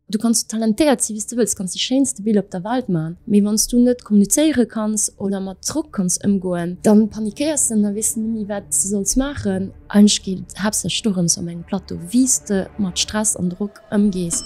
Du kanns sou talentéiert si wéi s de wëlls, kanns déi schéinste Biller op der Welt man, mee wann s du net kommunizéiere kanns oder mat Drock kanns ëmgoen, dann panikéiers de an da weess de net méi wat s de solls maachen. Eigentlech geet et haaptsächlech dorëms op engem Plateau, wéi s de mat Stress an Drock ëmgees.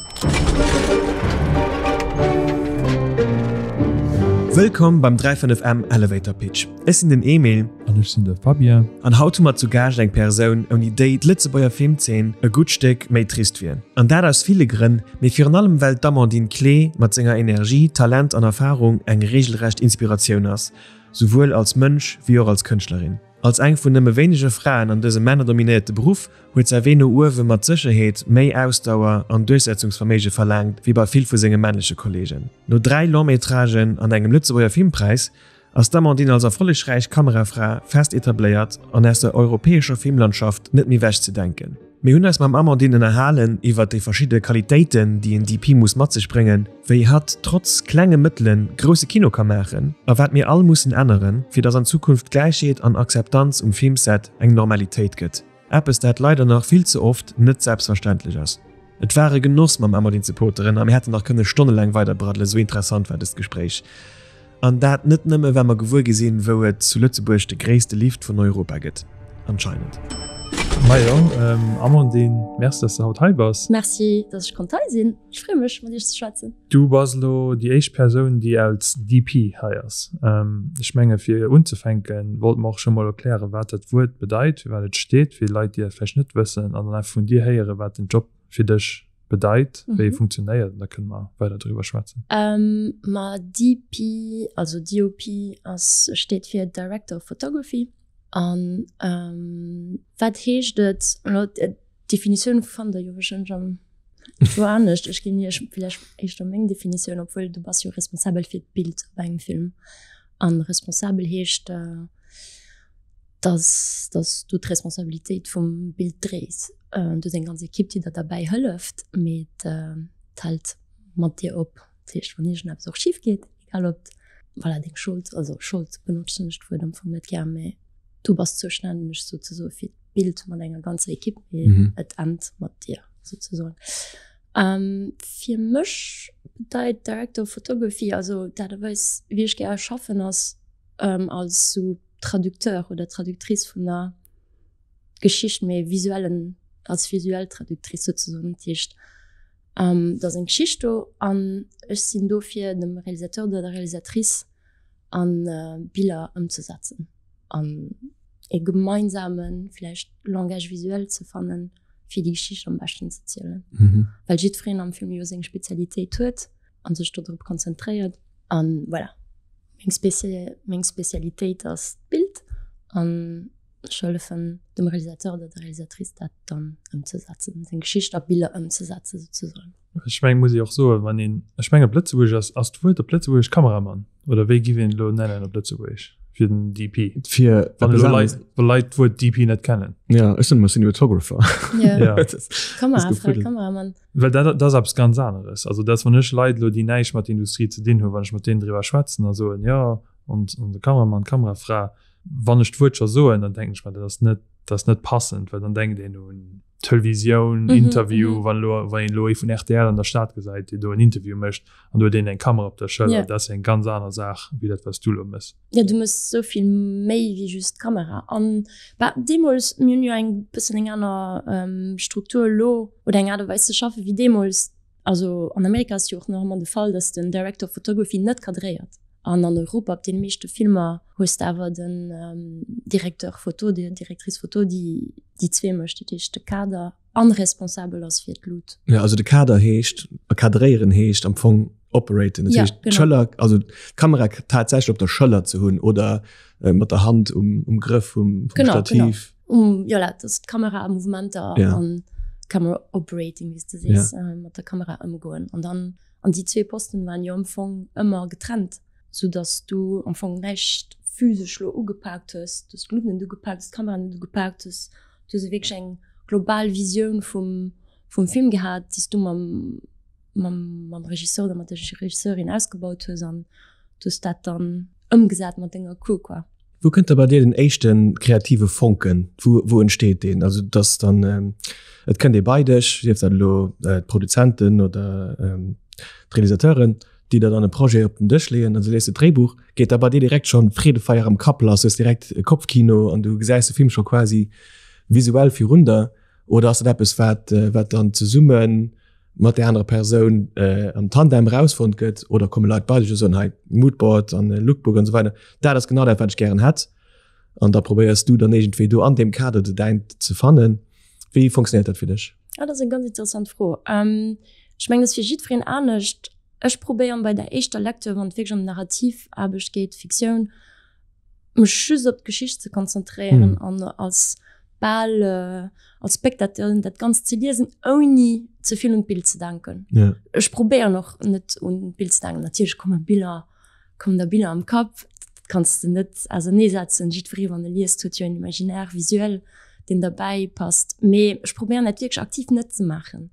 Wëllkomm beim 35M Elevator Pitch. Ech sinn den Emil. An ech sinn de Fabien. An haut hu mer zu Gaascht eng Persoun, ouni déi d'Lëtzebuerger Filmzeen e gutt Stéck méi trist wier. An dat aus ville Grënn, mee virun allem well d'Amandine Klee mat senger Energie, Talent an Erfarung eng reegelrecht Inspiratioun ass, souwuel als Mënsch wéi och als Kënschtlerin. Als eng vun nëmme wéinege Fraen an dësem männerdominéierte Beruff huet säi Wee no uewe mat Sécherheet méi Ausdauer an Duerchsetzungsverméige verlaangt wéi bei vill vu senge männleche Kolleegen. No 3 Long-métragen an engem Lëtzebuerger Filmpräis ass d'Amandine als erfollegräich Kamerafra fest etabléiert an aus der europäescher Filmlandschaft net méi wech ze denken. Mir hunn eis mam Amandine ënnerhalen iwwert déi verschidde Qualitéiten, déi en DP muss mat sech bréngen, wéi hatt trotz klenge Mëttele grousse Kino ka maachen a wat mir all mussen änneren, fir datt an Zukunft Gläichheet an Akzeptanz um Filmset eng Normalitéit gëtt. Eppes dat leider nach vill ze oft net selbstverständlech ass. Et war e Genoss mam Amandine ze poteren a mir hätten nach kënne stonnelaang weiderbraddelen, esou interessant war dëst Gespréich. An dat net nëmme well mer gewuer gi sinn, wou et zu Lëtzebuerg de gréisste Lift vun Europa gëtt. Anscheinend. Majo, Amandine, Merci, dass de haut hei bass. Merci, dass ech konnt hei sinn. Ech freeë mech, mat iech ze schwätzen. Du bass elo déi éischt Persoun, déi als DP hei ass. Ech menge fir unzefänken, wollte mer och scho mol erklären, wat dat Wuert bedeit, fir wat et steet, fir Leit, déi dat vläicht net wëssen, an dann einfach vun dir héieren, wat den Job fir dech bedeit, wéi e funktionéiert, an da kënne mer weider driwwer schwätzen. Ma DP, also DOP, ass, steet fir Director of Photography. An wat heescht et elo? D'Definitioun fannt der jo warscheinlech am wou anescht. Ech ginn iech villäicht éischter meng Definitioun, obwuel du bass jo responsabel fir d'Bild op engem Film. An responsabel heescht, dass dass du d'Responsabilitéit vum Bild dréis. Du hues eng ganz Ekipp, déi der derbäi hëlleft, mee et hält mat dir op. Dat heescht, wann iergendeppes och schif geet, egal ob voilà deng Schold, also Schold benotzen ech d'Wuert am Fong net gär, mee du bass zoustänneg souzesoe fir d'Bild mat enger ganzer Ekipp, mee mhm. et ennt mat dir souzesoen. Ähm, fir mech bedeit Director of Photography, also dat a Weis wéi ech gär schaffen ass ähm, als sou Traducteur oder Traductrice vun der Geschicht, mee visuellen als visuell Traductrice souzesoen. Dat heescht ähm, et ass eng Geschicht do an ech sinn do fir dem Realisateur oder der Realisatrice an Biller ëmzesetzen an e gemeinsame vläicht Langage visuel ze fannen, fir déi Geschicht am beschten ze zielen. Mhm. Well jiddwereen am Film jo seng Spezialitéit huet an sech do drop konzentréiert. An voilà, meng Spezi meng Spezialitéit ass d'Bild an ech hëllefen dem Realisateur oder der Realisatrice dat dann ëmzesetzen, seng Geschicht a Biller ëmzesetzen souzesoen. Ech mengen, muss ee och soen, wann een, ech mengen op Lëtzebuergesch ass, ass d'Wuert op Lëtzebuergesch Kameramann oder wéi giff een et elo nennen op Lëtzebuergesch fir den DP? Fir Wann elo Leit, wa Leit d'Wuert DP net kennen. Ja, ech soen ëmmer Cinematographer. Ja. Ja. Kamerafra, Kameramann. Well dat, dat ass eppes ganz aneres. Also dat, wann ech Leit elo, déi näischt mat der Industrie ze dinn hunn, wann ech mat deenen driwwer schwätzen a soen, jo, und, und de Kameramann, d'Kamerafra, wann ech d'Wuert scho soen, dann denken ech mer, dat ass net, dat ass net passend, well dann denkt een un Televisioun, Interview, wann elo, wann een elo ee vun rtl an der Stad gesäit, dee do en Interview mécht an do huet een eng Kamera op der Schëller, dat ass eng ganz aner Saach wéi dat, wat s du elo méchs. Jo, du méchs esou vill méi wéi just d'Kamera. An bah, deemools, mir hunn jo eng bëssen eng aner Struktur elo oder eng Aart a Weis ze schaffen wéi deemools. Also an Amerika ass jo och nach ëmmer de Fall, datt den Director of Photography net cadréiert. An an Europa op deene meeschte Filmer hues de awer den Directeur photo, déi Directrice photo, déi déi zwee mécht, dat heescht de Kader an responsabel ass fir d'Lut. Ja, also de Kader heescht, a kadréieren heescht am Fong operaten, dat heescht d'Schëller, also d'Kamera tatsächlech op der Schëller ze hunn oder mat der Hand um um Grëff vum Stativ. Genau, genau. Jo, dat ass d'Kameramouvementer an Camera Operating, wéi s de sees, mat der Kamera ëmgoen. An dann An déi zwee Posten waren jo am Fong ëmmer getrennt, sou dass du am Fong näischt physesch lo ugepaakt hues. Du hues d'Luut net ugepaakt, du hues d'Kamera net ugepaakt, du hues du hues wierklech eng global Visioun vum vum Film gehat, déi s du mam mam mam Regisseur oder mat der Regisseurin ausgebaut hues an du hues dat dann ëmgesat mat denger Crew quoi. Wou kënnt da bei dir den éischte kreative Fonken? Wou, wou entsteet deen? Also dass dann, ähm, et kënnt ee bei dech, sief dat elo äh, d'Produzenten oder ähm, d'Realisateuren, déi der dann e Projet op den Dësch leeën, an du liest d'Dréibuch, geet da bei dir direkt schon Freedefeier am Kapp lass, hues direkt Kopfkino an du gesäis de Film scho quasi visuell virun der? Oder ass dat eppes, wat, äh, wat dann zesummen mat der anerer Persoun äh, am Tandem rausfonnt gëtt oder komme Leit bei dech a soen, hei Moodboard an Lookbook an esou weider, dat ass genau dat, wat ech gären hätt. An da probéiers du dann iergendwéi do an deem Kader de däint ze fannen. Wéi funktionéiert dat fir dech? Ah, dat ass eng ganz interessant Fro. Ähm, ech mengen, dat ass fir jiddwereen anescht. Ech probéieren bei der éischter Lecture, wann et wierklech ëm Narrativaarbecht geet, Fiktioun, mech just op d'Geschicht ze konzentréieren mm. an als bal äh, als Spectateur dat Ganzt ze liesen, ouni ze vill un d'Bild ze denken. Ja. Ech probéieren och net un d'Bild ze denken. Natierlech komme Biller, kommen der Biller am Kapp, dat kanns de net auserneesetzen. Jiddweree wann e liest huet jo en Imaginaire visuel, deen derbäi passt. Mee ech probéieren dat wierklech aktiv net ze maachen.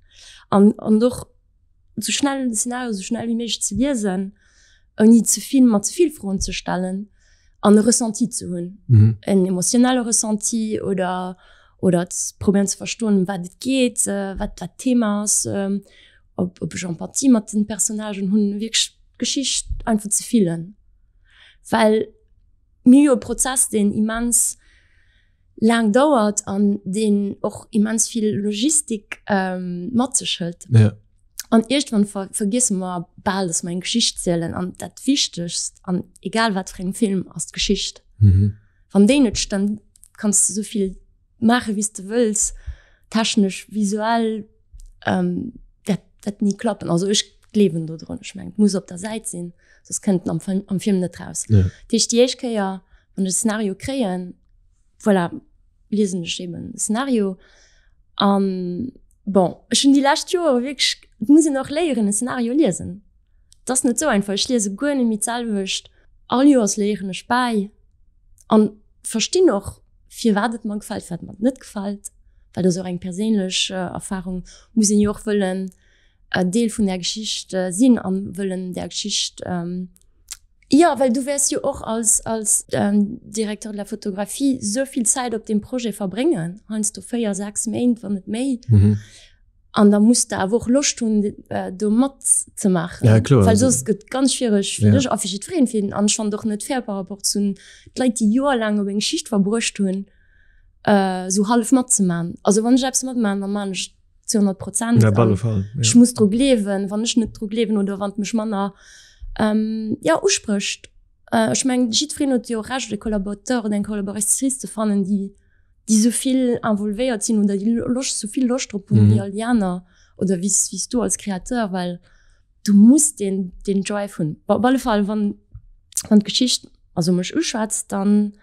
An, an och sou schnell den Szenario sou schnell wéi méiglech ze liesen, ouni ze vill mer ze vill Froen ze stellen an e Ressenti ze hunn. Mhm. En emotionelle Ressenti oder oder ze probieren ze verstoen, ëm wat et geet, wat wat d'Thema ass, ob ob ech Empathie mat den Personnagen hunn, wierklech d'Geschicht einfach ze fillen. Well mir hu jo e Prozess, deen immens laang dauert an deen och immens vill Logistik mat sech hëlt. Ja. An iergendwann ver vergiesse mer bal, dass mer eng Geschicht zielen an dat Wichtegst an egal wat fir engem Film ass d'Geschicht. Mhm. Wann déi net stëmmt, kanns de souvill maache wéi s de wëlls, technesch, visuell, ähm, dat dat ni klappen. Also ech gleewen do drun. Ech mengen, et muss op der Säit sinn, soss kënnt en am Film, am Film net raus. Ja. Dat heescht, déi éischt Kéier, wann ech e Szenario kréien, voilà, liesen ech eben de Szenario an bon, ech hunn déi lescht Joer wierklech, et muss een och léieren e Szenario liesen. Et ass net esou einfach, ech liese guer net méi d'selwecht, all Joers léieren ech bäi an verstinn och firwat et mer gefält, firwat mer et net gefält, well dat ass och eng perséinlech Erfarung, muss een jo och wëllen Deel vun där Geschicht sinn an wëllen där Geschicht Jo, well du wäers jo och als, als Directeur de la photographie sou vill Zäit op deem Projet verbréngen, heiansdo 4, 6 Méint, wann net méi. Mhm. An da muss de awer och Loscht hunn, do matzemaachen. Ja, kloer. Well soss gëtt et ganz schwiereg fir Ja. dech a fir jiddwereen. Fir, an ech fannen et och net fair par rapport zu den Leit, déi joerlaang op eng Geschicht verbruecht hunn, sou hallef matzemaachen. Also wann ech eppes matmaachen, da maan ech zu 100 Prozent. Ja, op alle Fall. Ja. Ech muss dru gleewen, wann ech net dru gleewen oder wann et mech manner ähm, ja, usprécht. Äh, ech mengen, jiddwereen huet jo Recht, e Collaborateur oder eng Collaboratrice ze fannen, déi, déi sou vill involvéiert sinn oder déi Loscht, sou vill Loscht drop hunn, mm. wéi all déi aner oder wéi s du als Kreateur, well du muss den, den Drive hunn. Op alle Fall, wann, wann d'Geschicht also mech uschwätzt, dann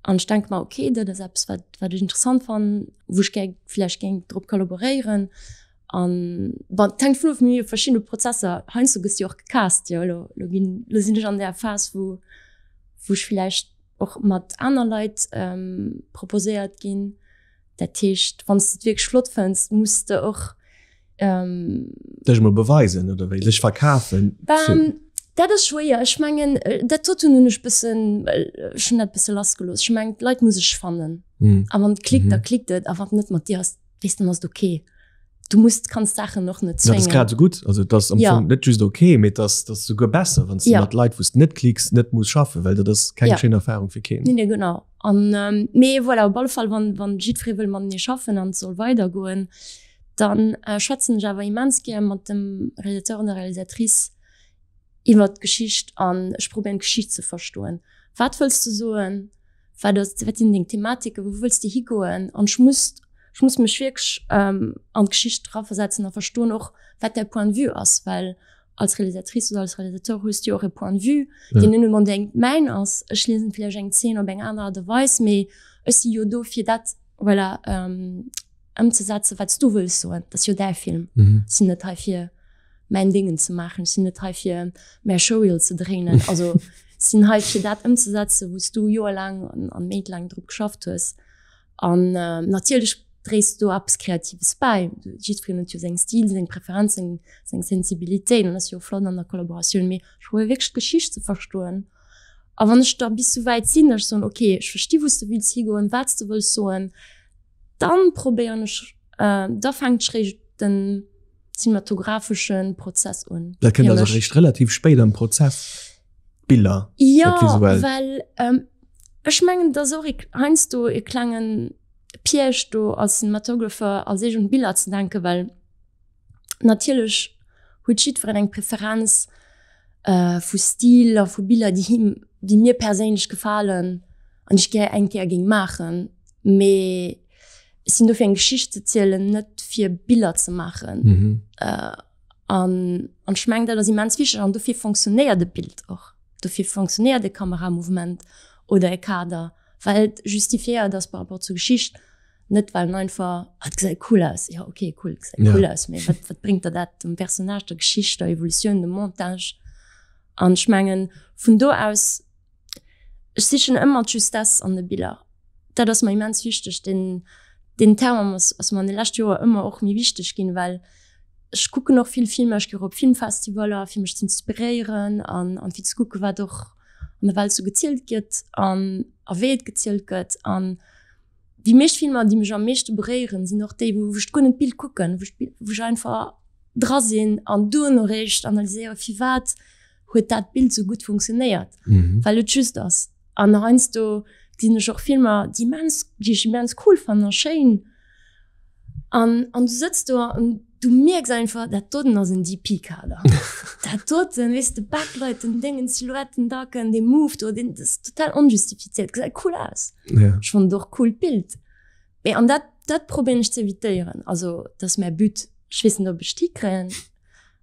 An ech denke mer, okay, dat ass eppes, wat, wat ech interessant fannen, wou ech gär vläicht géing drop kollaboréieren. An bon, et hänkt vun of, mir hu jo verschidde Prozesser. Heiansdo gëss du jo och gecast, jo. Elo, elo ginn, elo sinn ech an där Phas, wou, wou ech vläicht och mat aner Leit proposéiert ginn. Dat heescht, wann s de et wierklech flott fënns, muss de och. Ähm, Dech emol beweisen oder wéi? Dech verkafen? Ähm, dat ass schwéier. Ech mengen, dat doten hunn ech bëssen, ech hunn dat bësse lassgelooss. Ech mengen, d'Leit muss ech fannen. Mm. A wann et klickt, Mhm. da klickt et. A wann et net mat dir ass, weess dann ass et okay. Du musst, kanns Saachen och net Dat ass zwéngen. grad esou gutt. Also et ass am Ja. Fong net just okay, mee et ass, et ass souguer besser, wann s du Ja. mat Leit, wou s de net klicks, net muss schaffen, well dat ass keng Ja. schéin Erfarung fir keen. Nee, nee, genau. An, ähm, mee voilà, op alle Fall, wann, wann jiddweree wëll matenee schaffen an et soll weidergoen, dann schwätzen ech awer immens gär mat dem Realisateur an der Realisatrice iwwert d'Geschicht an ech probéieren d'Geschicht ze verstoen. Wat wëlls de soen? Wat ass, wat sinn deng Thematiken? Wou wëlls de higoen? An ech muss, ech muss mech wierklech an d'Geschicht eraversetzen a verstoen och, wat däi Point de vue ass, well als Realisatrice oder als Realisateur hues du jo och e Point de vue, deen net onbedéngt mäin ass. Ech liesen vläicht eng Zeen op eng aner Aart a Weis, mee ech si jo do fir dat, voilà, ëmzesetzen, wat s du wëlls soen. Dat ass jo däi Film. Mhm. Ech sinn net hei fir mäin Dingen ze maachen. Ech sinn net hei fir mäi Showreel ze dréinen. Also ech sinn hei fir dat ëmzesetzen, wou s du joerlaang an, an méintlaang drop geschafft hues. An äh, natierlech dréis du do eppes Kreatives bäi. Jiddwereen huet jo seng Stil, seng Preferenzen, seng Sensibilitéit an dat ass jo och flott an der Kollaboratioun. Mee ech probéiere wierklech d'Geschicht ze verstoen. A wann ech da bis sou wäit sinn, datt ech soen, okay, ech versti wou s de wëlls higoen, wat s de wëlls soen, dann probéieren ech, da fänkt ech réischt den cinematographeschen Prozess un. Dat kënnt also réischt relativ spéit am Prozess, d'Biller, dat Visuellt? Jo, well ech mengen, et ass och heiansdo e klengen Piège do als Cinematographer als éischt un d'Biller ze denken, well natierlech huet jiddwereen eng Preferenz vu Stil a vu Biller, déi him, déi mir perséinlech gefalen an déi ech gär eng Kéier géing maachen. Mee ech sinn do fir eng Geschicht ze zielen, net fir Biller ze maachen. An an ech mengen, dat ass immens wichteg an dofir fonctionnéiert e Bild och, dofir fonctionnéiert e Kameramouvement oder e Kader, well et justifiéiert ass par rapport zur Geschicht. Net well en einfach, ah, et gesäit cool aus, jo okay cool, et gesäit cool aus, mee wat, wat bréngt der dat dem Personnage, der Geschicht, der Evolutioun, dem Montage? An ech mengen vun do aus, ech sichen ëmmer d'Justesse an de Biller, dat ass mer immens wichteg, deen, deen Terme ass, ass mer an de leschte Joer ëmmer och méi wichteg ginn, well ech kucken och vill Filmer, ech gi och op Filmfestivaller fir mech z'inspiréieren an, an fir ze kucken, wat och an der Welt sou gezielt gëtt an a wéi et gezielt gëtt an Déi meescht Filmer, déi mech am meeschte beréieren, sinn och déi, wou ech guer net d'Bild kucken, wou ech, wou ech einfach dra sinn an duerno réischt analyséieren, firwat huet dat Bild sou gutt funktionéiert, well et just ass. An heiansdo gesinn ech och Filmer, déi immens, déi ech immens cool fannen a schéin, an, an du sëtz do an du mierks einfach, dat doten ass en DP-Kader. Dat doten, weess de, Backlight, den Déngen, d'Silhouetten, d'Acken, dee Move do, deen ass total onjustifiziert, gesäit cool aus. Ja. Ech fannen et och cool d'Bild. Mee an dat, dat probéieren ech ze evitéieren. Also dat ass mäi But. Ech weess net, ob ech et hikréien.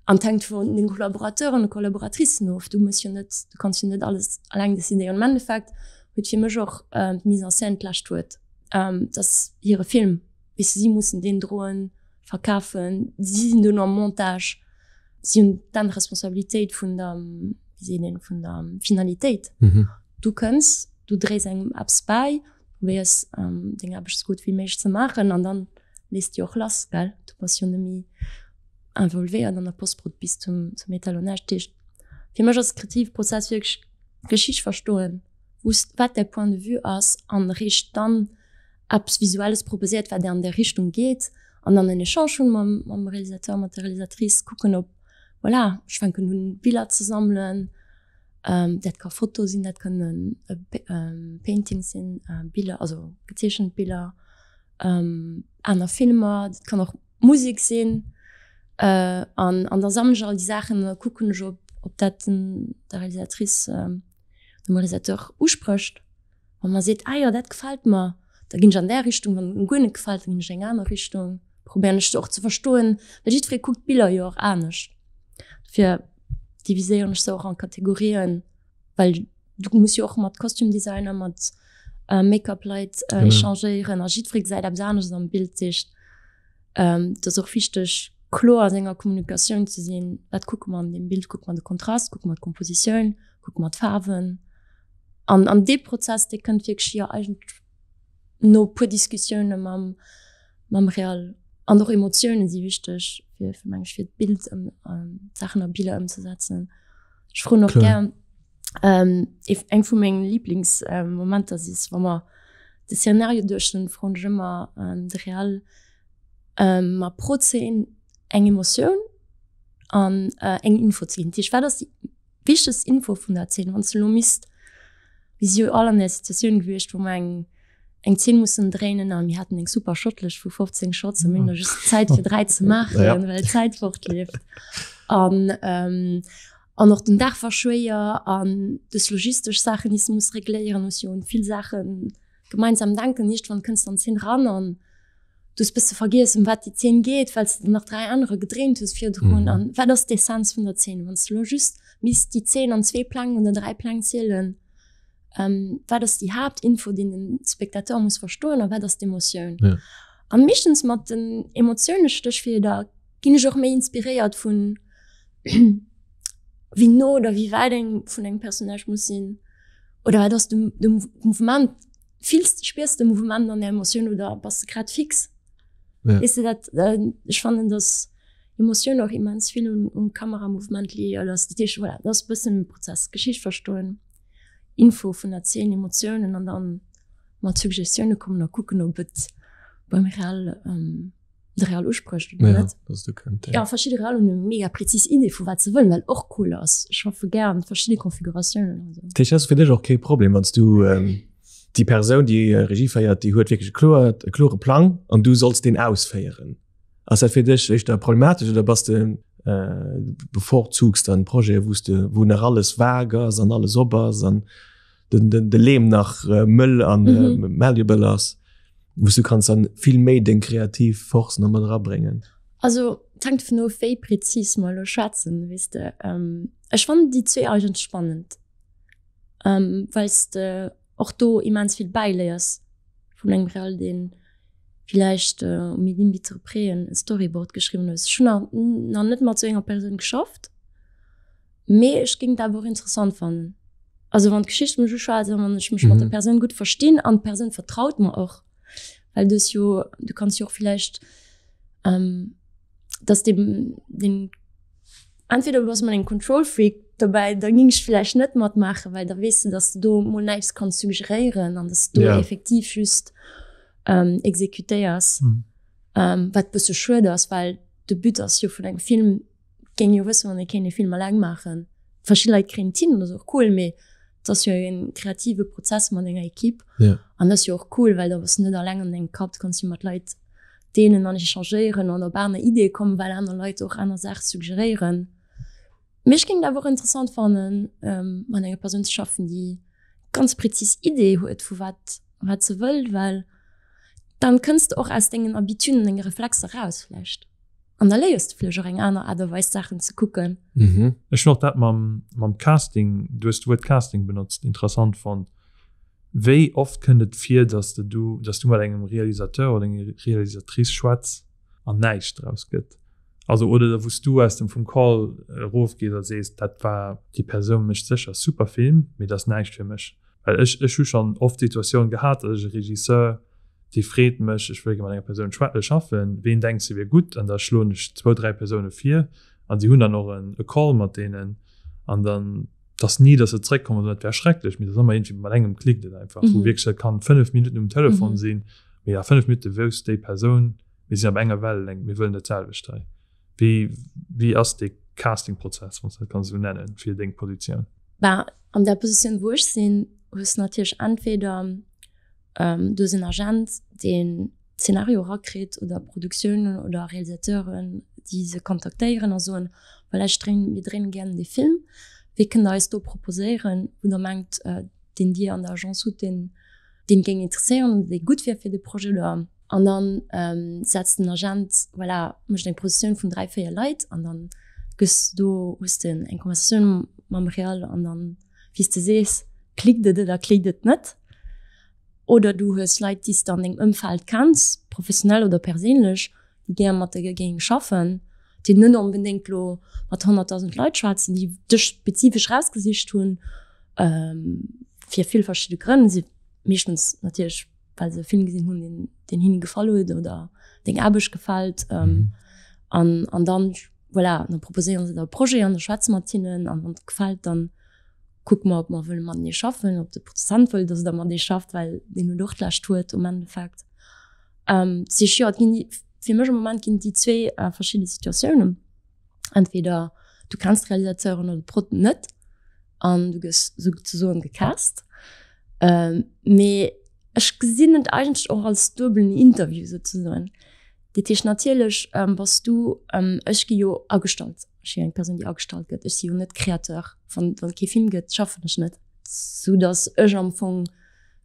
An et hänkt vun den Collaborateuren a Collaboratricen of. Du muss jo net, du kanns jo net alles alleng decidéieren. Am Endeffekt huet fir mech och d'Mise en scène d'lescht Wuert. Et ass hire Film, weess de, si mussen deen droen, verkafen, si sinn duerno am Montage, si hunn d'Endresponsabilitéit vun der, wéi seet een, vun der Finalitéit. Du kënns, du dréis engem eppes bäi, probéiers deng Aarbecht esou gutt wéi méiglech ze maachen an dann léiss de jo och lass, gell? Du bass jo net méi involvéiert an der Postprod bis zum zum Etalonnage. Dat heescht, fir mech ass de kreative Prozess wierklech d'Geschicht verstoen, wou's wat däi Point de vue ass an eréischt dann eppes Visuelles proposéiert, wat an där Richtung geet an dann en Echange hunn mam mam Realisateur, mat der Realisatrice, kucken ob, voilà, ech fänken un Biller ze sammelen, Dat ka Foto sinn, dat kënnen Paintings sinn, Biller, also gezeechent Biller, aner Filmer, dat kann och Musek sinn. An an da sammelen ech all déi Saachen an da kucken ech, ob ob dat den der Realisatrice, dem Realisateur usprécht. Wa mer seet, ah jo, dat gefält mer, da ginn ech an där Richtung, wann et mer guer net gefält, da ginn ech eng aner Richtung. Probéieren ech se och ze verstoen, well jiddweree kuckt d'Biller jo och anescht. Dofir diviséieren ech se och an Kategorien, well du muss jo och mat Costume Designer, mat Make-up Leit échangéieren a jiddweree gesäit eppes anescht am Bild. Dat heescht, et ass och wichteg, kloer a senger Kommunikatioun ze sinn, wat kucke mer an deem Bild, kucke mer de Kontrast, kucke mer d'Kompositioun, kucke mer d'Faarwen. An an dee Prozess, dee kënnt wierklech jo eigentlech no e puer Diskussioune mam mam Real. An och Emotioune si wichteg fir fir meng ech fir d'Bild ëm d'Saachen a Biller ëmzesetzen. Ech froen och gär eng vu mengen Liblingsmomenter si wa mer de Szenario duerch hunn, froen ech ëmmer de Real mer pro Zeen eng Emotioun an eng Info ze ginn. Dat heescht, wat ass déi wichtegst Info vun der Zeen, wann s de elo misst, mir si jo all an där Situatioun gewiescht, wou mer eng eng Zeen mussen dréinen a mir haten eng super Shotlëscht vu 15 Shots a mir hunn da just Zäit fir 3 ze maachen, Ja. well d'Zäit fortleeft. An an och den Dag war schwéier an dës logistesch Saachen, déi s de muss regléieren, muss jo un vill Saache gemeinsam denken. Iergendwann kënns de an d'Zeen ran an du hues bësse vergiess ëm wat déi Zeen geet, well s de nach 3 anerer gedréint hues virdrun. Mhm. An wat ass d'Essenz vun der Zeen? Wann s de elo just misst déi Zeen an zwee Pläng oder 3 Pläng zielen, ähm, wat ass déi Haaptinfo, déi den Spectateur muss verstoen a wat ass d'Emotioun? Ja. An meeschtens mat den Emotioune Stéchwierder ginn ech och méi inspiréiert vun wéi no oder wéi wäit eng vun engem Personnage muss sinn oder wat ass de, de Mouvement, Fills, spiers de Mouvement an der Emotioun oder bass de grad fix? Ja. Weess de dat, ech fannen dass Emotioun och immens vill un um Kameramouvement liéiert ass. Dat heescht voilà, dat ass e bëssen e Prozess, Geschicht verstoen, Info vun der Zeen, Emotiounen an dann mat Suggestioune kommen a kucken, ob et beim Real de Real usprécht oder ja, net. Dass du könnt, ja. Ja, verschidde Real hunn eng mega prezis Idee vu wat se wëllen, wat och cool ass. Ech schaffe gär an verschidde Konfiguratiounen. Also. Dat heescht, dat ass fir dech och kee Problem, wann s du ähm, déi Persoun, déi Regie féiert, déi huet wierklech e kloert, e klore Plang an du solls deen ausféieren. Ass dat fir dech éischter problematesch oder bass de äh, bevorzugs dann Projete, wou s de, wou nach alles vag ass an alles op ass an den, den, de Leem nach äh, mëll an mhm. äh, malleable ass, wou du kanns dann vill méi deng kreativ Force nach mat erabréngen? Also et hänkt dovun of, wéi prezis mer elo schwätzen, weess de. Ähm, ech fannen déi zwee eigentlech spannend, ähm, well s de och do immens vill bäiléiers vun engem Real, deen villäicht äh, um Millimeter près en Storyboard geschriwwen huet. Ech hunn nach, nach net mat sou enger Persoun geschafft. Mee ech géing et awer och interessant fannen. Also wann d'Geschicht mech uschwätzt an wann ech mech mat der Persoun gutt verstinn an d'Persoun vertraut mer och, well du hues jo, du kanns jo och villäicht, dass dee deen, entweder du bass mat engem Control Freak dobäi, da géing ech villäicht net matmaachen, well da weess de, dass de do mol näischt kanns suggeréieren an dass du do effektiv just exekutéiers, wat bësse schued ass, well de But ass jo vun engem Film, Géing jo wëssen, wann ee kéint ee Film alleng maachen. Verschidde Leit kréien et hin, dat ass och cool, mee et ass jo e kreative Prozess mat enger Equipe. Ja. An dat ass jo och cool, well da bass du net alleng an dengem Kapp, du kanns jo mat Leit deelen an echangéieren an op aner Ideeë kommen, well aner Leit och aner Saache suggeréieren. Mee ech géing et awer och interessant fannen, mat enger Persoun ze schaffen, déi ganz prezis Idee huet vu wat wat se wëll, well dann kënns de och aus dengen Habituden, denge Reflexer raus vläicht. An da léiers de vläicht och eng aner Aart a Weis Saachen ze kucken. Mhm. Ech hunn och dat mam, mam Casting, du hues d'Wuert Casting benotzt, interessant fonnt. Wéi oft kënnt et vir, dass de du, dass du mat engem Realisateur oder enger Realisatrice schwätz an näischt draus gëtt? Also, oder wou s du aus dem, vum Call erofgees a sees, dat war, déi Persoun mécht sécher super Film, mee dat ass näischt fir mech. Well ech, ech hu schonn oft d'Situatioun gehat, datt ech e Regisseur, dee freet mech, ech wëll gär mat enger Persoun schaffen, ween denks de wier gutt? An da schloen ech zwou, dräi Persoune vir an si hunn dann och en e Call mat deenen an dann, et ass ni, datt se zréckkommen an soen, dat wär schrecklech, mee et ass ëmmer iergendwéi mat engem klickt et einfach, wou wierklech, dat kann 5 Minutten um Telefon sinn, mee a 5 Minutte wousst déi Persoun, mir sinn op enger Wellenlängt, mir wëllen dat selwecht hei. Wéi, wéi ass dee Castingprozess, wann s de dat kanns esou nennen, fir deng Positioun? Ben, an der Positioun, wou ech sinn, hues de natierlech entweder, du hues en Agent, deen d'Zenario erakritt oder Produktiounen oder Realisateuren, déi se kontaktéieren a soen, voilà, ech dréinen, mir dréinen gären dee Film, wee kënnt der eis do proposéieren, wou der mengt, deen Dir an der Agence hutt, deen, deen géing interesséieren oder dee gutt wier fir de Projet oder. An dann setzt den Agent, voilà, mécht eng Propositioun vun 3, 4 Leit an dann gëss du do, hues de eng Konversatioun mam Real an dann, wéi s de sees, klickt et oder klickt et net. Oder du hues Leit, déi s de an dengem Ëmfeld kenns, professionell oder perséinlech, déi gär mat der géinge schaffen, déi net onbedéngt elo mat 100.000 Leit schwätzen, déi dech spezifesch rausgesicht hunn, fir vill verschidde Grënn, si meeschtens natierlech well se e Film gesinn hunn, deen, deen hinne gefall huet oder deng Aarbecht gefält. Ähm, an, an dann, voilà, dann proposéieren se der e Projet an da schwätze mat hinnen an wann et gefält, dann kucke mer, ob mer wëlle matenee schaffen, ob de Produzent wëll, dass der matenee schafft, well deen huet och d'lescht Wuert um Endeffekt. Ähm, dat heescht, jo, et ginn déi, fir mech am Moment ginn et déi zwee äh, verschidde Situatiounen. Entweder du kenns d'Realisateuren oder d'Prod net an du gëss souzesoen gecast. Ähm, mee ech gesinn et eigentlech och als duebelen Interview souzesoen. Dat heescht natierlech ähm, bass du, ähm, ech gi jo agestallt, ech si eng Persoun déi agestallt gëtt, ech si jo net Créateur, wann, wann et kee Film gëtt, schaffen ech net, soudass ech am Fong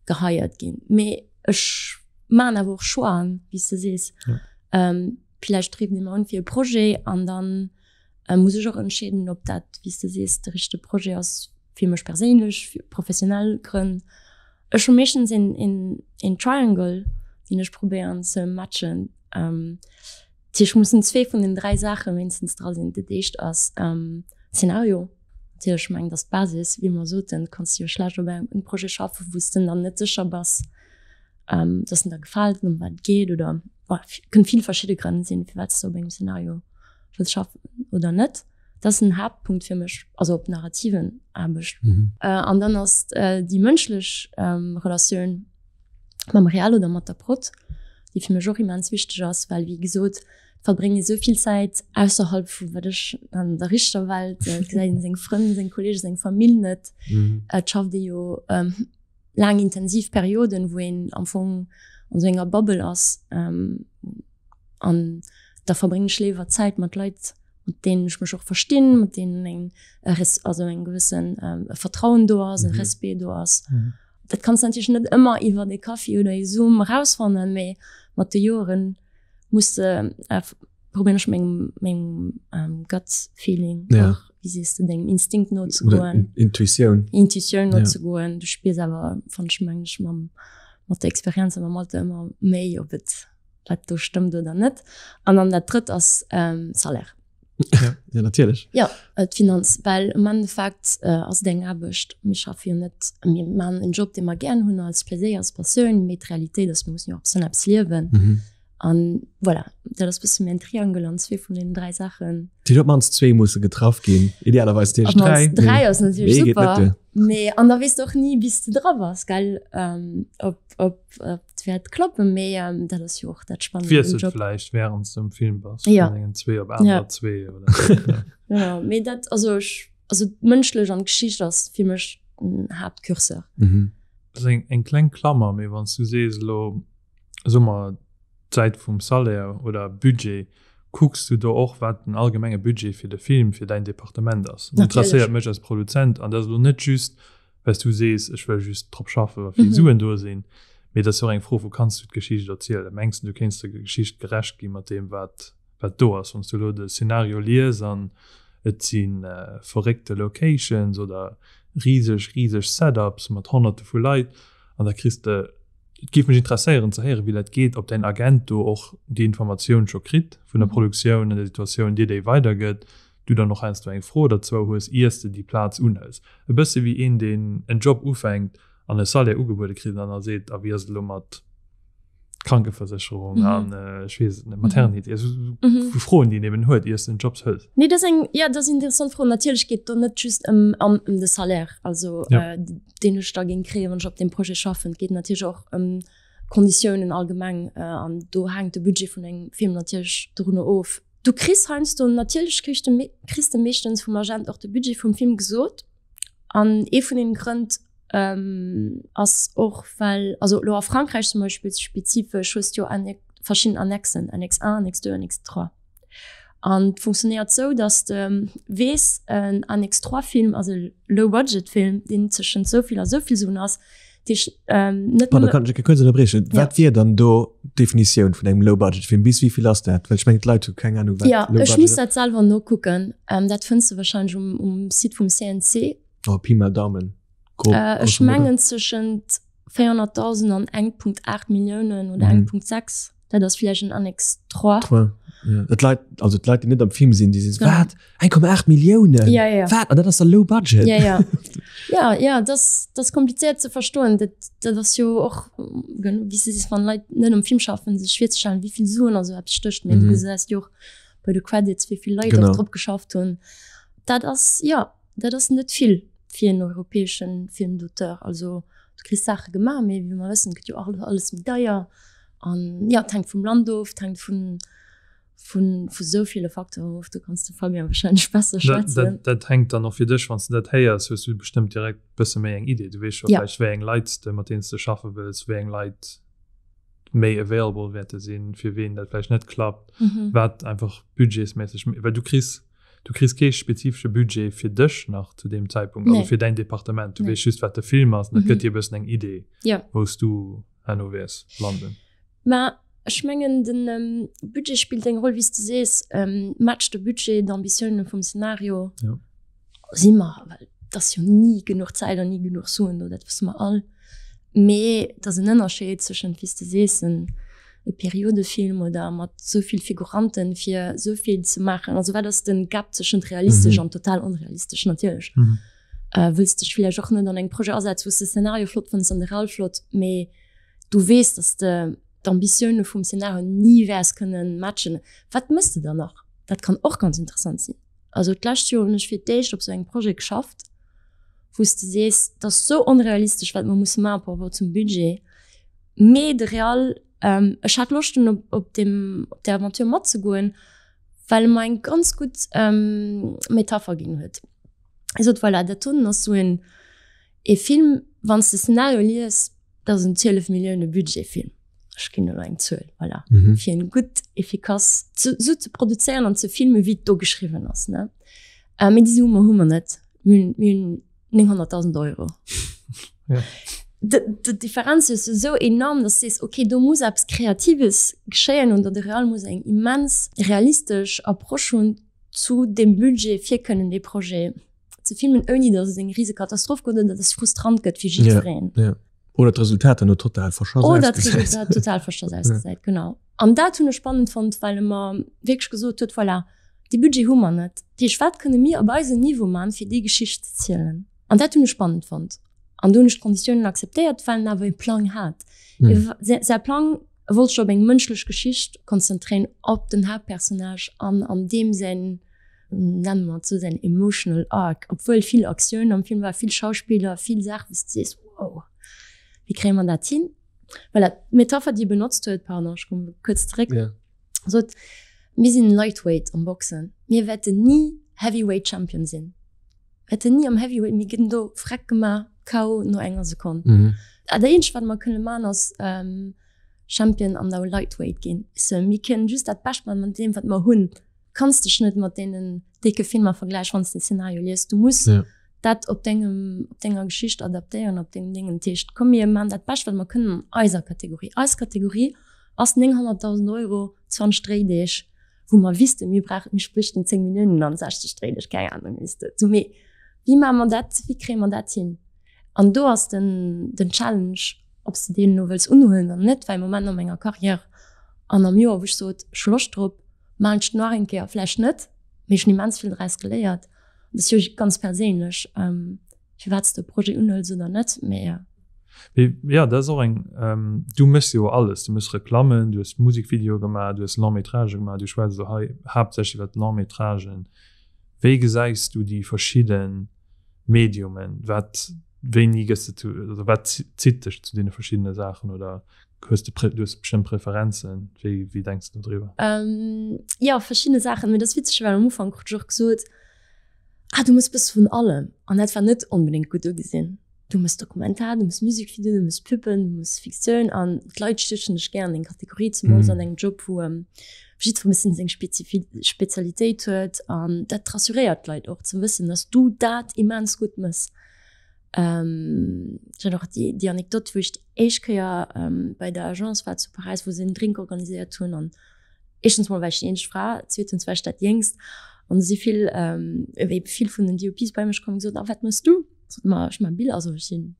gehired ginn. Mee ech maachen awer och Choixen, wéi s de sees. Ja. Ähm, villäicht rifft ee mer un fir e Projet an dann äh, muss ech och entscheeden, ob dat, wéi s de sees, de richtege Projet ass fir mech perséinlech, fir professionell Grënn. Ech hu meeschtens een, een, een Triangle, deen ech probéieren ze matchen. Ähm, dat heescht, mussen zwee vun den dräi Saache wéinstens dra sinn. Dat éischt ass ähm, Szenario. Natierlech, ech mengen, dat ass d'Basis, wéi mer soten, kanns du jo schlecht op engem Projet schaffen, wou s de dann net sécher bass, ähm, dass en der gefält an ëm wat et geet oder bon, kënne vill verschidde Grënn sinn, firwat s de op engem Szenario wëlls schaffen oder net. Dat ass den Haaptpunkt fir mech, also op narrativen Aarbecht. Mhm. Äh, an dann ass äh, déi mënschlech ähm, Relatioun mam Real oder mat der Prod, déi fir mech och immens wichteg ass, well wéi gesot, verbréngt ee sou vill Zäit ausserhalb vu wat ech an der richter Welt, äh, gesäit een seng Frënn, seng Kollegen, seng Famill net. Mhm. Et schafft ee jo ähm, laang intensiv Perioden, wou een am Fong an sou enger Bubble ass. Ähm, an da verbréngen ech léiwer Zäit mat Leit, mat deenen ech mech och verstinn, mat deenen eng also eng gewëssen ähm, e Vertrauen do ass, en mhm. Respect do ass. Mhm. Dat kanns du natierlech net ëmmer iwwer e Kaffi oder e Zoom rausfannen, mee mat de Joren muss de äh, probieren ech mengem mengem ähm, Gut Feeling ja. och, wie sees du dengem Instinkt nozegoen. Intuitioun. Intuitioun nozegoen. Ja. Du spiers awer fand ech meng ech mam mat der Experienz a mam Alter ëmmer méi ob et wat do stëmmt oder net. An dann dat drëtt ass ähm, Salaire. Ja, ja natierlech. Ja, äh, d'Finanz, well am Endeffekt äh, ass et eng Aarbecht. Mir schaffe jo net, mir maachen en Job, dee mer gären hunn als Pläséier, als Passioun, mee d'Realitéit ass, mir mussen jo och e bëssen eppes liewen. Mhm. An voilà, dat ass bësse mäin Triangel an zwee vun deenen dräi Saachen. Déi op d'mannst zwee musse getraff ginn, idealerweis natierlech dräi. Op d'mannst dräi ass natierlech super. Mee an da weess de och ni, bis de dra bass, gell, ähm, ob, ob, ob et wäert klappen. Mee ähm, dat ass jo och dat Spannend um Wiesselt Job. vläicht während s du um Film bass, ja. vun engen zwee op anerer ja. zwee oder. ja. Genau, mee dat, also ech, also d'mënschlech an d'Geschicht ass fir mech den Haaptcurseur. Mhm. Dat ass eng, eng kleng Klammer, mee wann s du sees elo, soe mer, d'Säit vum Salaire oder Budget, kucks du do och, wat den allgemenge Budget fir de Film, fir däin Departement ass? Dat interesséiert mech als Produzent an dat ass elo net just, well s du sees, ech wëll just drop schaffen, wa vill Suen do sinn, mee dat ass jo och eng Fro vu, Kanns du d'Geschicht erzielen? Mengs du, du kéints der Geschicht gerecht gi mat deem, wat, wat do ass? Wann s du elo de Szenario lies an et si verréckte Locations oder riseg, riseg Setups mat Honnerte vu Leit an da kriss de, Et géif mech interesséieren ze héieren, wéi dat geet, ob däin Agent do och déi Informatioun scho kritt vun der Produktioun an der Situatioun, dir déi weidergëtt, du dann och heiansdo eng Fro oder zwou hues, iers de déi Plaz unhëls. E bësse wéi een, deen en Job ufänkt an e Salaire ugebuede kritt an da seet, a wéi ass et elo mat Krankeversécherung an ech weess et net, Maternité, esou Froen, déi een eben huet, iers de en Job hëls. Nee, dat ass eng, jo, dat ass eng interessant Fro. Natierlech geet et do net just ëm ëm de Salaire. Also deen ech da géing kréien, wann ech op deem Projet schaffen. Et geet natierlech och ëm d'Konditiounen allgemeng an do hänkt de Budget vun engem Film natierlech dorunner of. Du kriss heiansdo natierlech kriss de kriss de meeschtens vum Agent och de Budget vum Film gesot an ee vun den Grënn ass och well also elo a Frankräich zum Beispill spezifesch hues de jo Annex verschidden Annexen, Annex 1, Annex 2, Annex 3. An et funktionéiert sou, dass de weess, en Annex 3 Film ass e Low-Budget-Film, deen tëschent sou vill a sou vill Suen ass. Dat heescht, net nëmme. Pardon, kann ech kuerz ënnerbriechen? Wat wier dann do d'Definitioun vun engem Low-Budget-Film? Bis wéi vill ass dat? Well ech mengen, d'Leit hu keng Anung, wat Low-Budget ass. Jo, ech muss dat selwer nokucken. Dat fënns de warscheinlech um Site vum CNC. Oh, Pi mal Daumen. Grob, Ech mengen tëschent 400.000 an 1,8 Milliounen oder 1,6. Dat ass vläicht en Annex 3. 3, ja. Dat Leit, also d'Leit, déi net am Film sinn, déi sinn so, wat? 1,8 Milliounen? Ja, ja. Wat? An dat ass der Low Budget? Ja, ja. Ja, ja, dat ass, dat ass komplizéiert ze verstoen. Dat, dat ass jo och, wéi s de sees, wann Leit net am Film schaffen, sech virzestellen, wéi vill Suen a sou eppes stécht. Mee du gesäis jo och bei de Credits, wéi vill Leit och drop geschafft hunn. Dat ass, jo, dat ass net vill fir en europäesche Film d'auteur. Also du kriss Saache gemaach, mee wéi mer wëssen, gëtt jo och alles méi deier. An ja, et hänkt vum Land of, et hänkt vun, vun, vu sou ville Facteuren of. Do kanns de Fabien wahrscheinlech besser schwätzen. Dat, dat, dat hänkt dann och fir dech, wann s de dat héiers, hues du bestëmmt direkt bësse méi eng Idee. Du weess scho ja. vläicht, wéi eng Leit s de, mat deenen s de schaffe wëlls, wéi eng Leit méi available wäerte sinn, fir ween dat vläicht net klappt, mhm. wat einfach budgetsmässeg, well du kriss, du kriss kee spezifesche Budget fir dech nach zu deem Zeitpunkt, also nee. fir däin Departement. Du nee. weess just, wat de Film ass, dat mhm. gëtt dir e bëssen eng Idee, ja. wou s du herno wäers landen? Mä ech mengen, de Budget spillt eng Roll, wéi s de sees. Matcht de Budget d'Ambitiounen vum Szenario? Jo. Si mer, well et ass jo ni genuch Zäit an ni genuch Suen do, dat wësse mer all. Mee et ass en Ënnerscheed zwëschent, wéi s de sees, en e Periodefilm oder mat esou vill Figuranten, fir esou vill ze maachen. Also wat ass de Gap zwëschent realistesch an total onrealistesch? Natierlech wëlls dech villäicht och net an engem Projet asetzen, wou s de Szenario flott fënns an de Rôle flott, mee du weess, dass de d'Ambitioune vum Szenario ni wäers kënnen matchen. Wat mëss de dann nach? Dat kann och ganz interessant sinn. Also d'lescht Joer hunn ech fir d'éischt op sou engem Projet geschafft, wou s de sees, dat ass sou onrealistesch, wat mer musse maache par rapport zum Budget. Mee de Real, ech hat Loscht hunn op op deem op där Aventure matzegoen, well e mer eng ganz gutt Metapher ginn huet. Hie sot, voilà, dat doten ass sou en ee Film, wann s de Szenario lies, dat ass en 12 Millioune Budgetfilm. Ech ginn elo eng Zuel, voilà. Mhm. Fir en gutt, efficace ze, sou ze produzéieren an ze filmen, wéi et do geschriwwen ass, ne. Äh, mee déi Summe hu mer net. Mir hunn, mir hunn 900.000 Euro. Ja. D'Differenz ass esou enorm, dass du sees, okay, do muss eppes Kreatives geschéien oder de Real muss eng immens realistesch Approche hunn zu deem Budget, fir kënnen dee Projet ze filmen, ouni dass et eng rise Katastroph gëtt oder dass et frustrant gëtt fir jiddwereen. Ja, ja. Oder d'Resultat dann total verschass Oder d'Resultat total verschass ausgesäit, ja. genau. An dat hunn ech spannend fonnt, well e mer wierklech gesot huet, voilà, dee Budget hu mer net. Dat heescht, wat kënne mir op eisem Niveau man, fir déi Geschicht ze zielen? An dat hunn ech spannend fonnt. An do hunn ech d'Konditiounen akzeptéiert, well en awer e Plang hat. Mm. Säi Plang wollt sech op eng mënschlech Geschicht konzentréieren, op den Haaptpersonnage an an deem säin, nenne mer et esou, säin emotional arc, obwuel vill Aktioun am Film war, vill Schauspiller, vill Saachen, wou s de sees, wow, wéi kréie mer dat hin? Voilà, d'Metapher, déi e benotzt huet, pardon, ech komme kuerz zeréck, yeah. sot, mir sinn Lightweight am Boxen, mir wäerten ni Heavyweight Champion sinn. Wäerten ni am Heavyweight, mir ginn do freck gemaach, KO no enger Sekonn. Mhm. Dat eenzegt, wat mer kënne man, ass ähm, Champion an der Lightweight ginn. So, mir kënnen just dat Bescht man mat deem, wat mer hunn. Kanns dech net mat deenen décke Filmer vergläichen, wann s de den Szenario liest. Du muss ja. dat op dengem, op denger Geschicht adaptéieren, op dengem Ding. Dat heescht, komm mir man dat Bescht, wat mer kënnen an eiser Kategorie. Eis Kategorie ass 900.000 Euro, 20 Dréideeg, wou mer wüssten, mir brauchen, mir bräichten 10 Milliounen an 60 Dréideeg, keng Ahnung, weess de. So, mee wéi maache mer dat, wéi kréie mer dat hin? An do ass den, den Challenge, ob s de deen elo wëlls unhuelen oder net, well am Moment a menger Carrière an am Joer, wou ech sot, ech hu Loscht drop, maachen ech et nach eng Kéier, vläicht net, mee ech hunn immens vill draus geléiert. Dat ass jo ganz perséinlech, firwat s de e Projet unhëls oder net, mee. Mee jo, dat ass och eng, du méchs jo alles, du méchs Reklammen, du hues Musekvideoe gemaach, du hues Long-métragë gemaach, du schwätz elo hei haaptsächlech iwwer d'Long-métragen. Wéi gesäis du déi verschidde Mediumen? Wat, wéini gëss de zu, also wat zitt dech zu deene verschiddene Saachen oder hues de, du hues bestëmmt Preferenzen, wéi, wéi denks de dodriwwer? Jo, verschidde Saachen, mee dat ass witzeg, well am Ufank krut ech och gesot, ah du mëss e bësse vun allem an dat war net onbedéngt gutt ugesinn. Du mëss Dokumentar, du mëss Musikvideo, du mëss Pubben, du mëss Fiktioun an d'Leit stiechen dech gär an deng Kategorie, zemools an engem Job, wou jiddwer e bëssen seng Spezialitéit huet an dat rassuréiert d'Leit och ze wëssen, dass du dat immens gutt mëss. Ech hat och déi, déi Anekdot, wou ech déi éischt Kéier bei der Agence war zu Paräis, wou se en Drink organiséiert hunn an éischtens mol war ech déi eenzeg Fra, zweetens war ech dat Jéngst an si vill, wéi vill vun den DOPs bei mech komm an gesot, a wat mëss du? Sot ma ech man Biller, also ech sinn,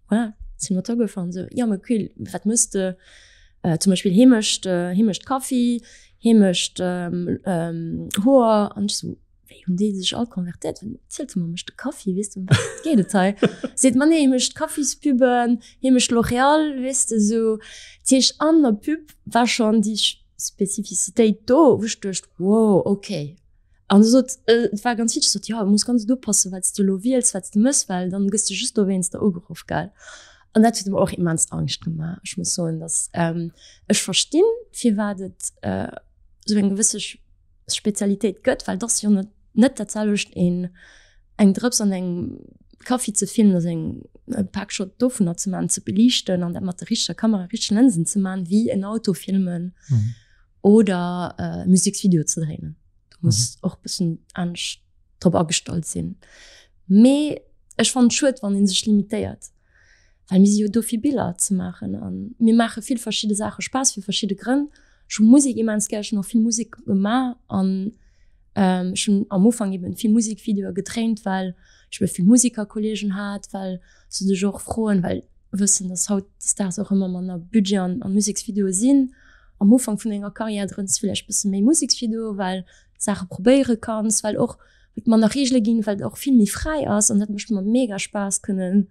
voilà, Cinematographer an esou. Jo, ma cool, wat mëss de? Zum Beispill hee mécht, hee mécht Kaffi, hee mécht Hoer an ech sou, wéi hunn déi sech all konvertéiert? Zielt se mer, mécht de Kaffi, weess de, ëm wat geet et hei? Seet ma nee, hie mécht Kaffispubben, hie mécht L'Oréal, weess de, esou. Dat heescht, an der Pub war schonn déi Spezifizitéit do, wou ech duecht, wow, okay. An se sot, et war ganz witzeg, sot, jo, du muss ganz gutt oppassen, wat s du elo wiels, wat s du mëss, well dann gëss de just dowéinster ugeruff, gell. An dat huet mer och immens Angscht gemaach. Ech muss soen, dass ech verstinn, firwat et esou eng gewësse Spezialitéit gëtt, well et ass jo net net dat selwecht een eng Drëps an engem Kaffi ze filmen, also eng e Packshot dovunner ze maachen, ze beliichten an dat mat der richteger Kamera, richtegen Lënsen ze maachen, wéi en Auto filmen. Oder e Museksvideo ze dréinen. Du muss mhm. och bëssen anescht drop agestallt sinn. Mee ech fand schued, wann een sech limitéiert. Well mir si jo do fir Biller ze maachen an mir maache vill verschidde Saache Spaass fir verschidde Grënn. Ech hu Musek immens gär, ech hunn och vill Musek gemaach an ähm, ech hunn am Ufank eben vill Musekvideoe gedréint, well ech ebe vill Musikerkolleegen hat, well se dech och froen, well wëssen, dass hautdesdaags och ëmmer manner Budget an, an Museksvideoe sinn. Am Ufank vun denger Karriär drënns villäicht bësse méi Museksvideoe, well Saache probéiere kanns, well och et manner Reegele ginn, well et och vill méi fräi ass an dat mécht mer mega Spaass kënnen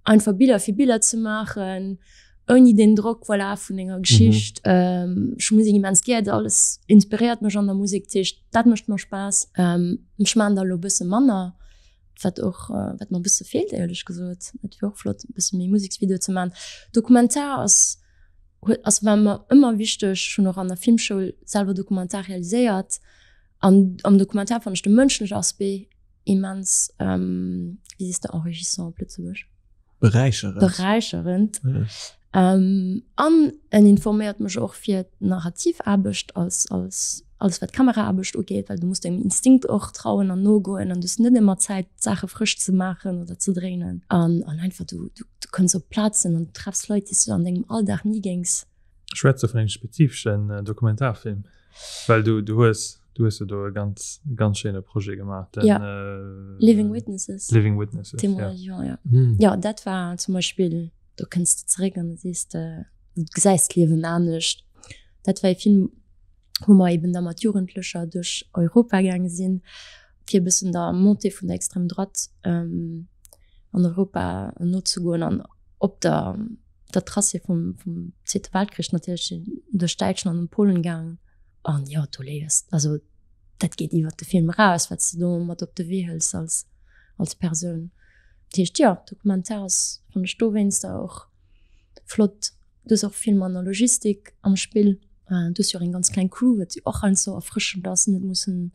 einfach Biller fir Biller ze maachen. Ouni den Drock, voilà, vun enger Geschicht. Mhm. Ech hu Musek immens gär, dat alles inspiréiert mech an der Musek, dat heescht, dat mécht mer Spaass. Ech maachen der elo e bësse manner, wat och, wat mer e bësse feelt, éierlech gesot. Et wier och flott, e bësse méi Museksvideo ze maachen. Dokumentar ass, huet, ass, war mer ëmmer wichteg. Ech hunn och an der Filmschoul selwer Dokumentar realiséiert. An am Dokumentar fannen ech de mënschleche Aspect immens, wéi sees de enrichissant op Lëtzebuerg? Beräicherend. Beräicherend. Ja. Ähm, an en informéiert mech och fir d'Narrativaarbecht als, als alles wat Kameraaarbecht ugeet, well du muss dengem Instinkt och trauen an nogoen an du hues net ëmmer Zäit d'Saache frësch ze maachen oder ze dréinen. An, an einfach du, du, du kënns op Plazen an du treffs Leit, déi s du an dengem Alldag ni géings Schwätz du vun engem spezifeschen Dokumentarfilm? Well du, du hues, du hues jo do e ganz, ganz schéine Projet gemaach, den ja. äh, Living Witnesses. Living Witnesses. Témoins ja. vivants, ja. Mm. Ja, dat war zum Beispill, do kënns du zeréck an du sees de, du gesäis d'Liewen anescht. Dat war e Film, wou mer eben da mat Jugendlecher duerch Europa gaange sinn, fir e bëssen der Montée vun der Extrême droite ähm, an Europa nozegoen an op der der Tracé vum, vum Zweete Weltkrich natierlech duerch Däitschland an Polen gaangen. An jo, do léiers, also dat geet iwwert de Film eraus, wat s de do mat op de Wee hëls als, als Persoun. Dat heescht, jo, Dokumentar ass, fannen ech dowéinster och flott. Du hues och vill manner Logistik am Spill. Du hues jo och eng ganz kleng Crew, wat jo och heiansdo erfrëschend ass, net mussen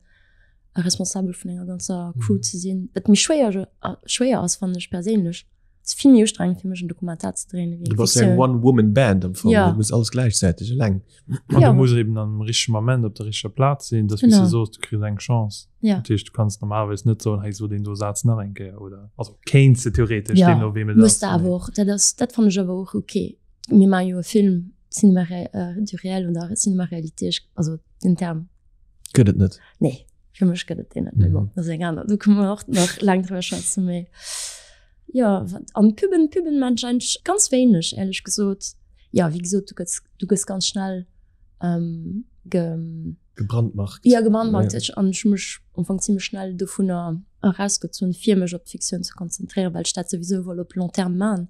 responsabel vun enger ganzer Crew ze sinn. Wat méi schwéier, schwéier ass, fannen ech perséinlech. Et ass vill méi ustrengend fir mech en Dokumentar ze dréinen wéi eng Du bass eng Fiktioun. One-Woman-Band am Fong. Ja. Du muss alles gläichzäiteg eleng. An Ja. du muss eben am richtegen Moment op der richteger Plaz sinn, dass, wéi s du Genau. soos, du kriss eng Chance. Ja. Dat heescht, du kanns normalerweis net soen, hei so deen do Saz nach eng Kéier oder also kéints de theoretesch, Ja, deemno weem et muss ass. de awer och. Dat ass, dat fannen ech awer och ok. Mir maache jo e Film, Cinéma ré du réel oder Cinéma réalité, ech, also den Term. Gëtt et net. Nee, fir mech gëtt et deen net. Mee bon, dat ass eng aner, do kënne mer och nach laang driwwer schwätzen. Mee jo, wat an Puben, Puben maan ech eigentlech ganz wéineg, éierlech gesot. Jo, wéi gesot, du gëss, du gëss ganz schnell ge. Gebrandmarkt. Jo, gebrandmarkt. Ech, an ech hu mech am Fong zimlech schnell dovunner erausgezunn, fir mech op d'Fiktioun ze konzentréieren, well ech dat souwisou wollt op long terme maan.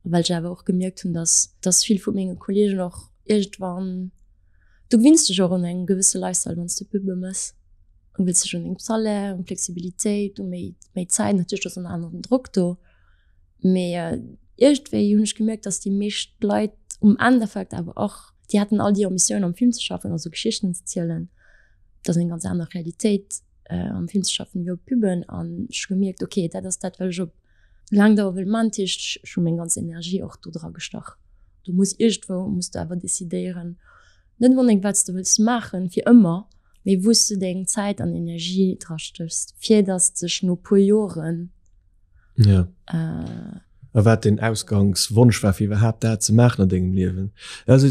A well ech awer och gemierkt hunn, dass, dass vill vu menge Kollegen och iergendwann, Du gewinns dech och un engem gewësse Lifestyle, wann s de Pubbe mëss. Du gewinns dech un dengem Salaire, un Flexibilitéit, u méi, méi Zäit. Natierlech ass en aneren Drock do, mee iergendwéi hunn ech gemierkt, dass déi meescht Leit um Endeffekt awer och, déi haten all déi Ambitioun am Film ze schaffen, also Geschichten ze zielen. Dat ass eng ganz aner Realitéit am Film ze schaffen wéi op Pubben an ech hu gemierkt, okay, dat ass dat wat ech op laang Dauer wëll man, dat heescht ech hu meng ganz Energie och do dra gestach. Du muss iergendwou muss du awer decidéieren, net onbedéngt wat s de wëlls maachen fir ëmmer, mee wou s de deng Zäit an Energie dra stéchs, fir datt sech no puer Joren Ja. Äh, A wat den Ausgangswonsch war fir iwwerhaapt dat ze maachen an dengem Liewen. Also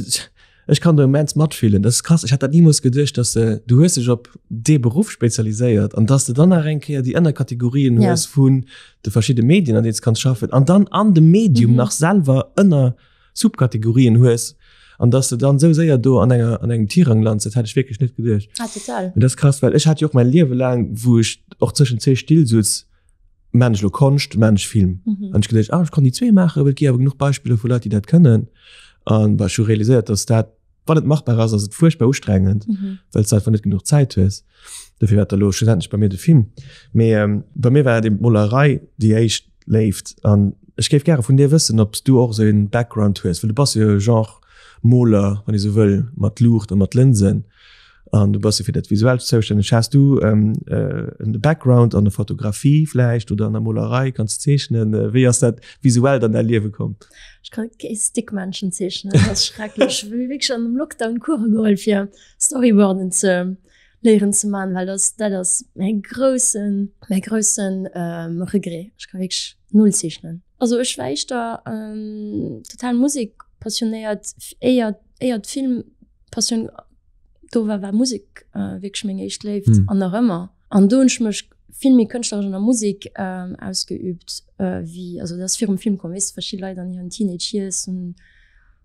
ech kann do immens matfillen. Dat ass krass. Ech hat dat nimools geduecht, dass de, du hues dech op dee Beruff spezialiséiert an dass de dann nach eng Kéier déi Ënnerkategorien Ja. hues vun de verschidde Medien, an deenen s kanns schaffen an dann an dem Medium mhm. nach selwer ënner Subkategorien hues an dass de dann sou séier do an enger an engem Tirang lands, dat hat ech wierklech net geduecht. Ah, total. Und das ist krass, well ech hat jo och mein Liewe laang, wou ech och zwëschen zwee Still sutz, maan ech lo Konscht, maan ech Film. Mhm. An ech geduecht, ah, ech kann déi zwee maachen, well et gi awer genuch Beispiller vu Leit, déi dat kënnen. An bah, ech hu realiséiert, dass dat, wann et machbar ass, ass et fuerchtbar ustrengend, mhm. well s du einfach net genuch Zäit hues. Dofir war da lo schlussendlech bei mir de Film. Mee ähm, bei mir war eben d'Molerei déi éischt Léift. An ech géif gäre vun dir wëssen, ob s du och esou een Background hues, well du bass jo e Genre Moler, wann ee sou wëll, mat Luucht a mat Lënsen. An du bass jo fir dat Visuellt zoustänneg. Has du ähm, äh, en Background an der Fotografie vläicht oder an der Molerei? Kanns zeechnen? Wéi ass dat Visuellt an däi Liewe komm? Ech kann kee Stickmännchen zeechnen, dat ass schrecklech. Ech hu wierklech an dem Lockdown Course geholl fir Storyboarden ze léieren ze man, well dat dat ass mäi groussen, mäi groussen ähm, Regret. Ech ka wierklech null zeechnen. Also ech war éischter ähm, total Musek passionéiert, éier éier d'Filmpassioun do war, war Musek äh, wierklech meng éischt Léift mm. an nach ëmmer. An do hunn ech mech vill méi kënschtleresch an der Musek ähm, ausgeübt, äh, wéi, also dat ass virum Film komm, weess de, verschidde Leit an hiren Teenage Years hunn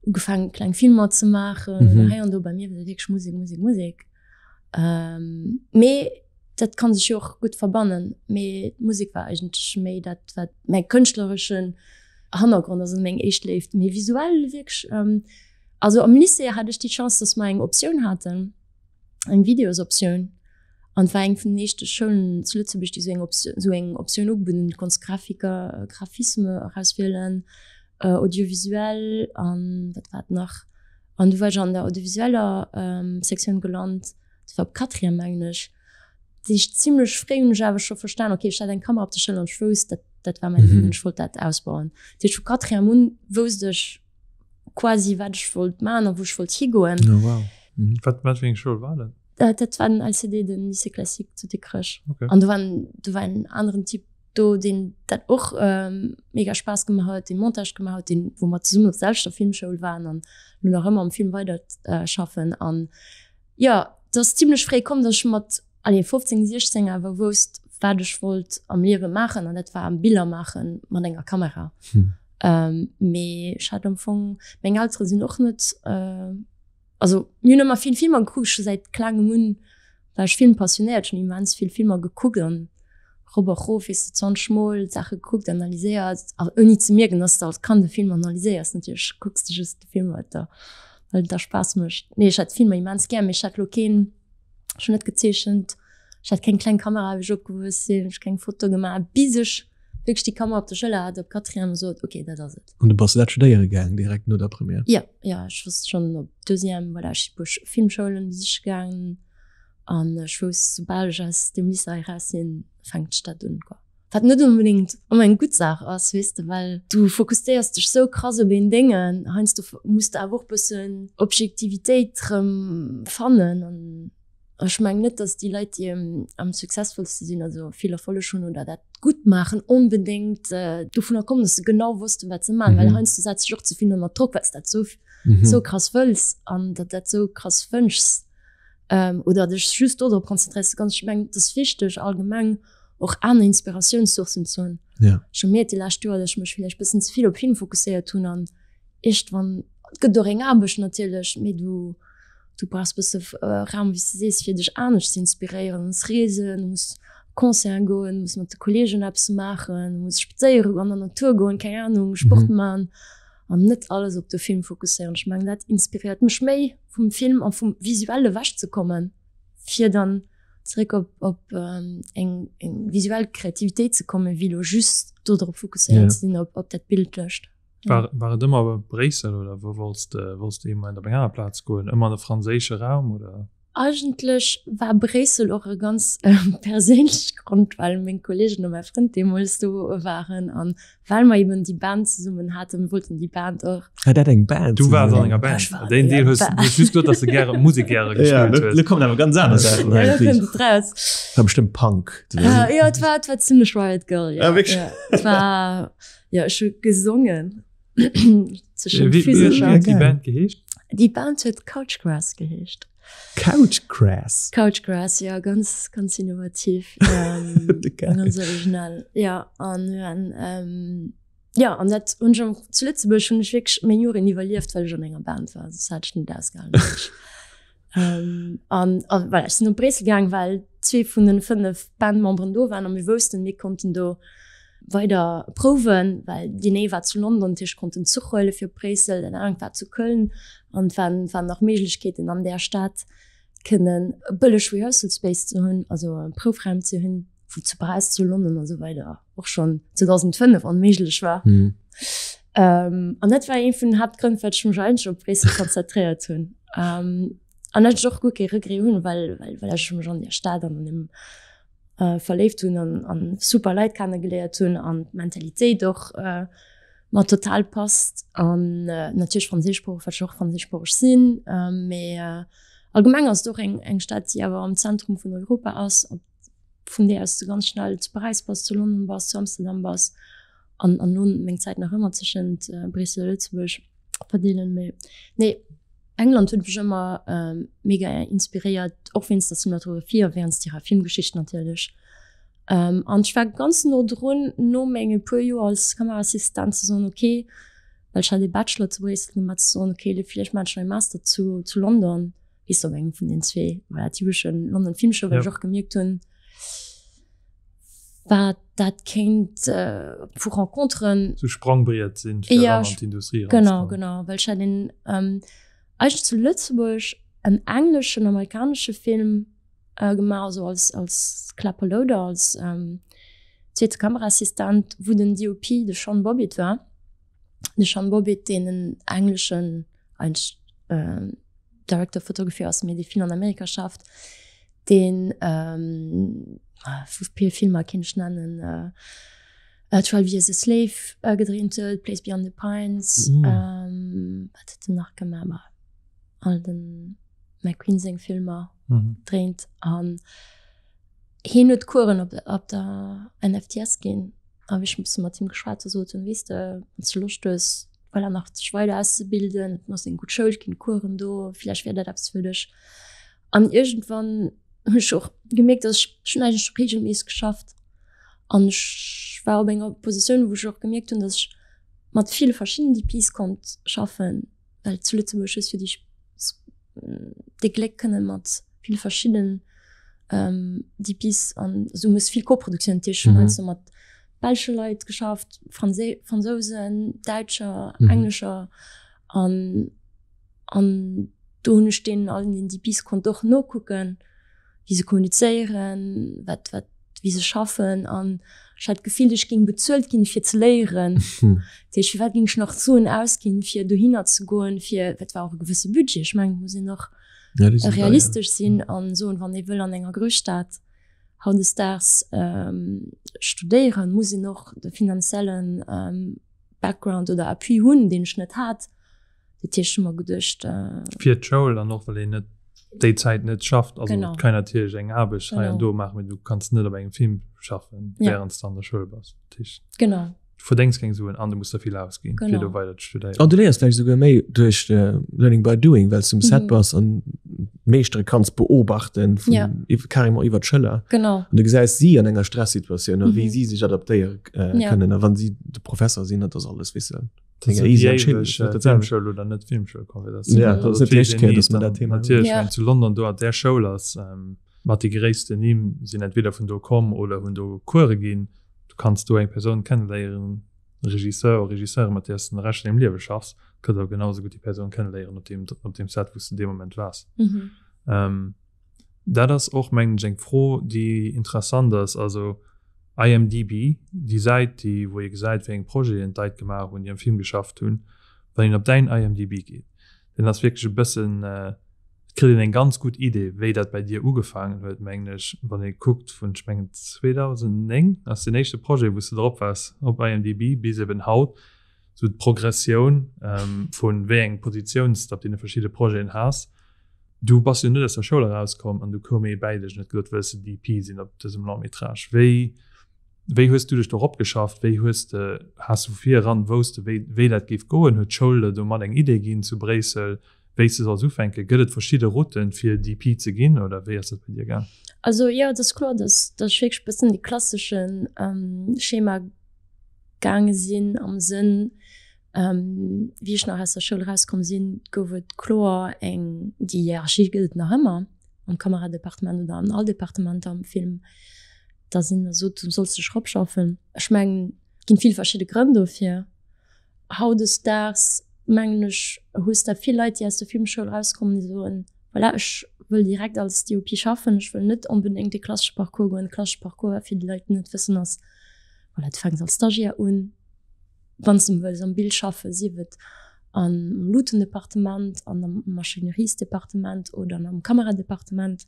ugefaangen kleng Filmer ze maachen mm -hmm. hei an do. Bei mir war dat wierklech Musek, Musek, Musek. Ähm, mee dat kann sech jo och gutt verbannen, mee d'Musek war eigentlech méi dat, wat mäi kënschtlereschen. Hannergrond ass meng éischt Léift. Mee visuell wierklech, also am Lycée hat ech déi Chance, dass mer eng Optioun haten, eng Videosoptioun an et war eng vun den éischte Schoulen zu Lëtzebuerg, déi esou eng esou eng Optioun ugebueden hunn. Du konns Grafiker, Graphisme erauswielen, Audiovisuel an wat war et nach? An du war ech an der audiovisueller Sektioun gelant, dat war op Quatrième mengen ech. Dat heescht zimlech fréi hunn ech awer scho verstan, okay ech hat eng Kamera op der Schëller an ech wousst, dat dat war mäin Ding an ech wollt dat ausbauen. Dat heescht vu Quatrième un wousst ech quasi wat ech wollt maachen a wou ech wollt higoen. Oh wow. Wat wat fir eng Schoul war dat? Dat war den LCD, den Lycée classique zu Dikrech. Okay. An do war do war en aneren Typ do, deen dat och mega Spaass gemaach huet, dee Montage gemaach huet, deen, wou mer zesummen op der selwechter Filmschoul waren an elo nach ëmmer am Film weider schaffen. An jo, et ass zimlech fréi komm, datt ech mat, allez, 15, 16 awer wousst, wat ech wollt am Liewe maachen an dat war Biller maache mat enger Kamera. Mee ech hat am Fong, meng Eltere sinn och net, Also mir hunn ëmmer vill Filmer gekuckt, scho säit klengem un war ech filmpassionéiert, ech hunn immens vill Filmer gekuckt an rop a rof, weess de, 20 mol d'Saache gekuckt, analyséiert, a ouni ze mierken, dass de als Kand e Film analyséiers. Natierlech kucks de just de Film, well et der, well et der Spaass mécht. Nee, ech hat Filmer immens gär, mee ech hat lo keen, ech hunn net gezeechent, ech hat keng kleng Kamera wéi ech opgewuess sinn, ech hu keng Foto gemaach, bis ech wierklech déi Kamera op der Schëller hat op Quatrième a sot, ok, dat ass et. An du bass dat studéiere gaang direkt no der Première? Jo, jo, ech wosst schonn op Deuxième, voilà, ech si puer Filmschoulen besiche gaangen an ech wousst, soubal ech aus deem Lycée eraus sinn, fänkt d'Stad un, quoi. Wat net onbedéngt ëmmer eng gutt Saach ass, weess de, well du fokusséiers dech sou krass op een Déngen, heiansdo muss de awer och bëssen Objektivitéit rëm fannen an ech mengen net, datt déi Leit, déi am successvollste sinn, also vill Erfolleg hunn oder dat gutt maachen, onbedéngt dovunner kommen, datt se genau wossten, wat se maachen, well heiansdo setz dech och ze vill ënner Drock, well s dat sou sou krass wëlls an der dat sou krass wënschs oder dech just dodrop konzentréiers. Ganz, ech mengen, et ass wichteg allgemeng och aner Inspiratiounssourcen ze hunn. Ja. Ech hu mierkt déi lescht Joer, datt ech mech villäicht bëssen ze vill op Film fokusséiert hunn an iergendwann, et gëtt och eng Aarbecht natierlech, mee du du brauchs bësse Raum, wéi s de sees, fir dech anescht ze inspiréieren. Du muss reesen, du muss op Concerten goen, du muss mat de Kolleegen eppes maachen, du muss spadséiere goen, an der Natur goen, keng Anung, Sport man an net alles op de Film fokusséieren. Ech mengen, dat inspiréiert mech méi, vum Film a vum Visuelle ewechzekommen, fir dann zeréck op, op eng, eng visuell Kreativitéit ze kommen, wéi elo just do drop fokusséiert ze sinn, op, op dat Bildlecht. War, war et ëmmer Bréissel oder wou wollts de, wollts de ee Moment op eng aner Plaz goen? Ëmmer an de franséische Raum oder? Eigentlech war Bréissel och e ganz perséinleche Grond, well meng Kolleegen a mäi Frënd deemools do waren an well mer eben déi Band zesummen haten, mir wollten déi Band och. Hat dat eng Band? Du waars an enger Band. Ech war an Deen enger Deel hues Band. du hues just gesot, dass de gäre Musek gäre Ja, gespillt lo, hues. lo kommen awer ganz aner Saachen Ja, hei. lo kënnt et raus. War bestëmmt Punk. Äh, jo, et war, et war zimmlech Riot Girl, jo. Ah, wierklech? Ja, et war, jo, ech hu gesongen. Zwëschen Wéi, wéi, wéi physescher. huet déi Band geheescht? Déi Band huet Couchgrass geheescht. Couchgrass? Couchgrass, ja, ganz, ganz innovativ. Ähm, ganz originell. Ja, an wir waren, ähm, ja, an dat hunn ech am, zu Lëtzebuerg hunn ech wierklech meng Joren iwwerlieft, well ech an enger Band war, soss hat ech net ausgehalen. Ähm, an, an voilà, ech sinn op Bréissel gaang, well zwee vun den 5 Bandmemberen do waren a mir woussten, mir konnten do weider prouwen, well deen ee war zu London, dat heescht konnt den Zuch huele fir op Bréissel, den aneren war zu Köln an et waren, waren nach Méiglechkeeten an där Stad kënnen e bëlleg Rehearsal Space ze hunn, also Proufraum ze hunn, wou zu Paräis, zu London a sou weider och schonn 2005 onméiglech war. Mhm. Ähm, an dat war ee vun den Haaptgrënn, firwat ech mech eigentlech op Bréissel konzentréiert hunn. Ähm, an dat ech och guer kee Regret hunn, well, well, well ech mech an där Stad an an deem äh, verléift hunn an, an super Leit kennegeléiert hunn an d'Mentalitéit och äh, mer total passt. An äh, natierlech franséischsproocheg, well ech och franséischsproocheg sinn. Äh, mee äh, allgemeng ass et och eng, eng Stad, déi awer am Zentrum vun Europa ass, op, vun där aus du ganz schnell zu Paräis bass, zu London bass, zu Amsterdam bass. An, an lo meng Zäit nach ëmmer zwëschent äh, Bréissel a Lëtzebuerg verdeelen. Mee nee, England huet mech ëmmer ähm, mega inspiréiert, och wéinst der Cinematografie a wéinst hirer Filmgeschicht natierlech. Ähm, an ech war ganz no drun, no menge puer Joer als Kameraassistent ze soen, okay, well ech hat ee Bachelor zu Bréissel gemaach, ze soen, okay, lo villäicht maachen ech nach ee Master zu, zu London, weess de, op engem vun den zwee, voilà, typeschen London Filmschoul, well Ja. ech och gemierkt hunn, wat. Dat kéint vu Renconteren. Sou Sprangbriet sinn fir eran an d'Industrie eranzekommen. Genau, genau, well ech hat een eigentlech zu Lëtzebuerg en engleschen, amerikanesche Film gemaach, also als als Clapper-Loader, als zweete Kameraassistent, wou den DOP de Sean Bobbitt war. De Sean Bobbitt, deen en engleschen eigentlech Director of Photography ass, mee dee vill an Amerika schafft, deen vu vill Filmer kéint ech nennen, 12 Years a Slave gedréint huet, Place Beyond the Pines, wat huet en nach gemaach, ma all dem McQueen seng Filmer gedréint an hien huet Coursen op op der NFTS ginn a wéi ech e bësse mat him geschwat hu sot en, weess de, wann s de Loscht hues, voilà, nach dech weider auszebilden, et ass eng gutt Schoul, et ginn Coursen do, vläicht wär dat eppes fir dech. An iergendwann hunn ech och gemierkt, dass ech, ech hunn eigentlech reegelméisseg geschafft an ech war op enger Positioun, wou ech och gemierkt hunn, dass ech mat ville verschiddenen DPs konnt schaffen, well zu Lëtzebuerg hues du déi de Gléck kënne mat ville verschidden DPs an esou hues vill Koproduktioun, dat heescht ech hunn heiansdo mat belsche Leit geschafft, Fransé Fransousen, Däitscher, Englescher an an do hunn ech deenen allen den DPs konnt och nokucken, wéi se kommunizéieren, wat wat wéi se schaffen an ech hat d'Gefill ech géing bezuelt ginn fir ze léieren. Dat heescht firwat géing ech nach Suen ausginn fir dohinner ze goen fir, dat war och e gewësse Budget, ech mengen et muss een och realistesch sinn an soen, wann ee wëll an enger Grousstad hautdesdaags studéieren, muss een och de finanziellen Background oder Appui hunn, deen ech net hat. Dat heescht, ech hu mer geduecht. Fir d'Schoul an och well een net déi Zäit net schafft. Also et kann natierlech eng Aarbecht hei an do maachen, mee du kanns net op engem Film schaffen, wärend s de an der Schoul bass. Dat heescht. Genau. Du verdéngs keng Suen an du muss der vill ausginn, fir do weider ze studéieren. An du léiers vläicht esouguer méi duerch Learning by Doing, well s du um Set bass an d'Meeschtere kanns beobachten, vun carrément iwwer d'Schëller. Genau. An du gesäis si an enger Stressituatioun a wéi si sech adaptéiere kënnen a wann si de Professer sinn, dat ass alles, weess de. Filmschoul oder net Filmschoul zu London do an der Schoul ass ähm, mat de gréissten Nimm sinn entweder vun do komm oder hunn do Course ginn. Du kanns do eng Persoun kennenléieren, Regisseur oder Regisseurin, mat där s de den Rescht vun dengem Liewe schaffs. Du kanns awer genau esou gutt déi Persoun kennenléieren op deem, op deem Set, wou s de dee Moment waars. Mhm. Ähm, Dat ass och, mengen ech, eng Fro, déi interessant ass. Also IMDb, déi Säit, déi, wou ee gesäit, wéi eng Projeten d'Leit gemaach hunn, déi am Film geschafft hunn, wann een op däin IMDb geet, dann ass wierklech e bëssen, et kritt een eng ganz gutt Idee, wéi dat bäi dir ugefaangen huet, mengen ech, wann ee kuckt vun, ech mengen 2009 ass deen éischte Projet, wou s de drop waars op IMDb, bis eben haut, esou d'Progressioun vu wéi eng Positioun s de op deene verschidde Projeten has. Du bass jo net aus der Schoul erauskomm an du koum ee bäi dech an huet gesot, wëlls de DP sinn op dësem Long métrage? Wéi, wéi hues du dech do eropgeschafft? Wéi hues de, has du vu vir eran wousst de, wéi, wéi dat géif goen? Huet d'Schoul der domat eng Idee ginn zu Bréissel, wéi s de solls ufänken? Gëtt et verschidde Routen, fir DP ze ginn oder wéi ass dat bei dir gaang? Also jo, et ass kloer, dass, dass ech wierklech e bëssen de klassesche Schema gaange sinn am Sënn, Wéi ech nach aus der Schoul erauskomm sinn, gouf et kloer eng, déi Hierarchie gëtt et nach ëmmer am Kameradepartement oder an all Departementer am Film, dass een da sot, du solls dech eropschaffen. Ech mengen, et ginn vill verschidde Grënn dofir. Hautdesdaags, mengen ech, hues de vill Leit, déi aus der Filmschoul erauskommen, déi soen, voilà, ech wëll direkt als DOP schaffen, ech wëll net onbedéngt de klassesche Parcours goen. De klassesche Parcours, fir déi Leit, déi net wëssen, ass, voilà, du fänks als Stagiaire un, wann s de wëlls am Bild schaffen, sief et am Luutendepartement, an am Maschineriesdepartement oder am Kameradepartement.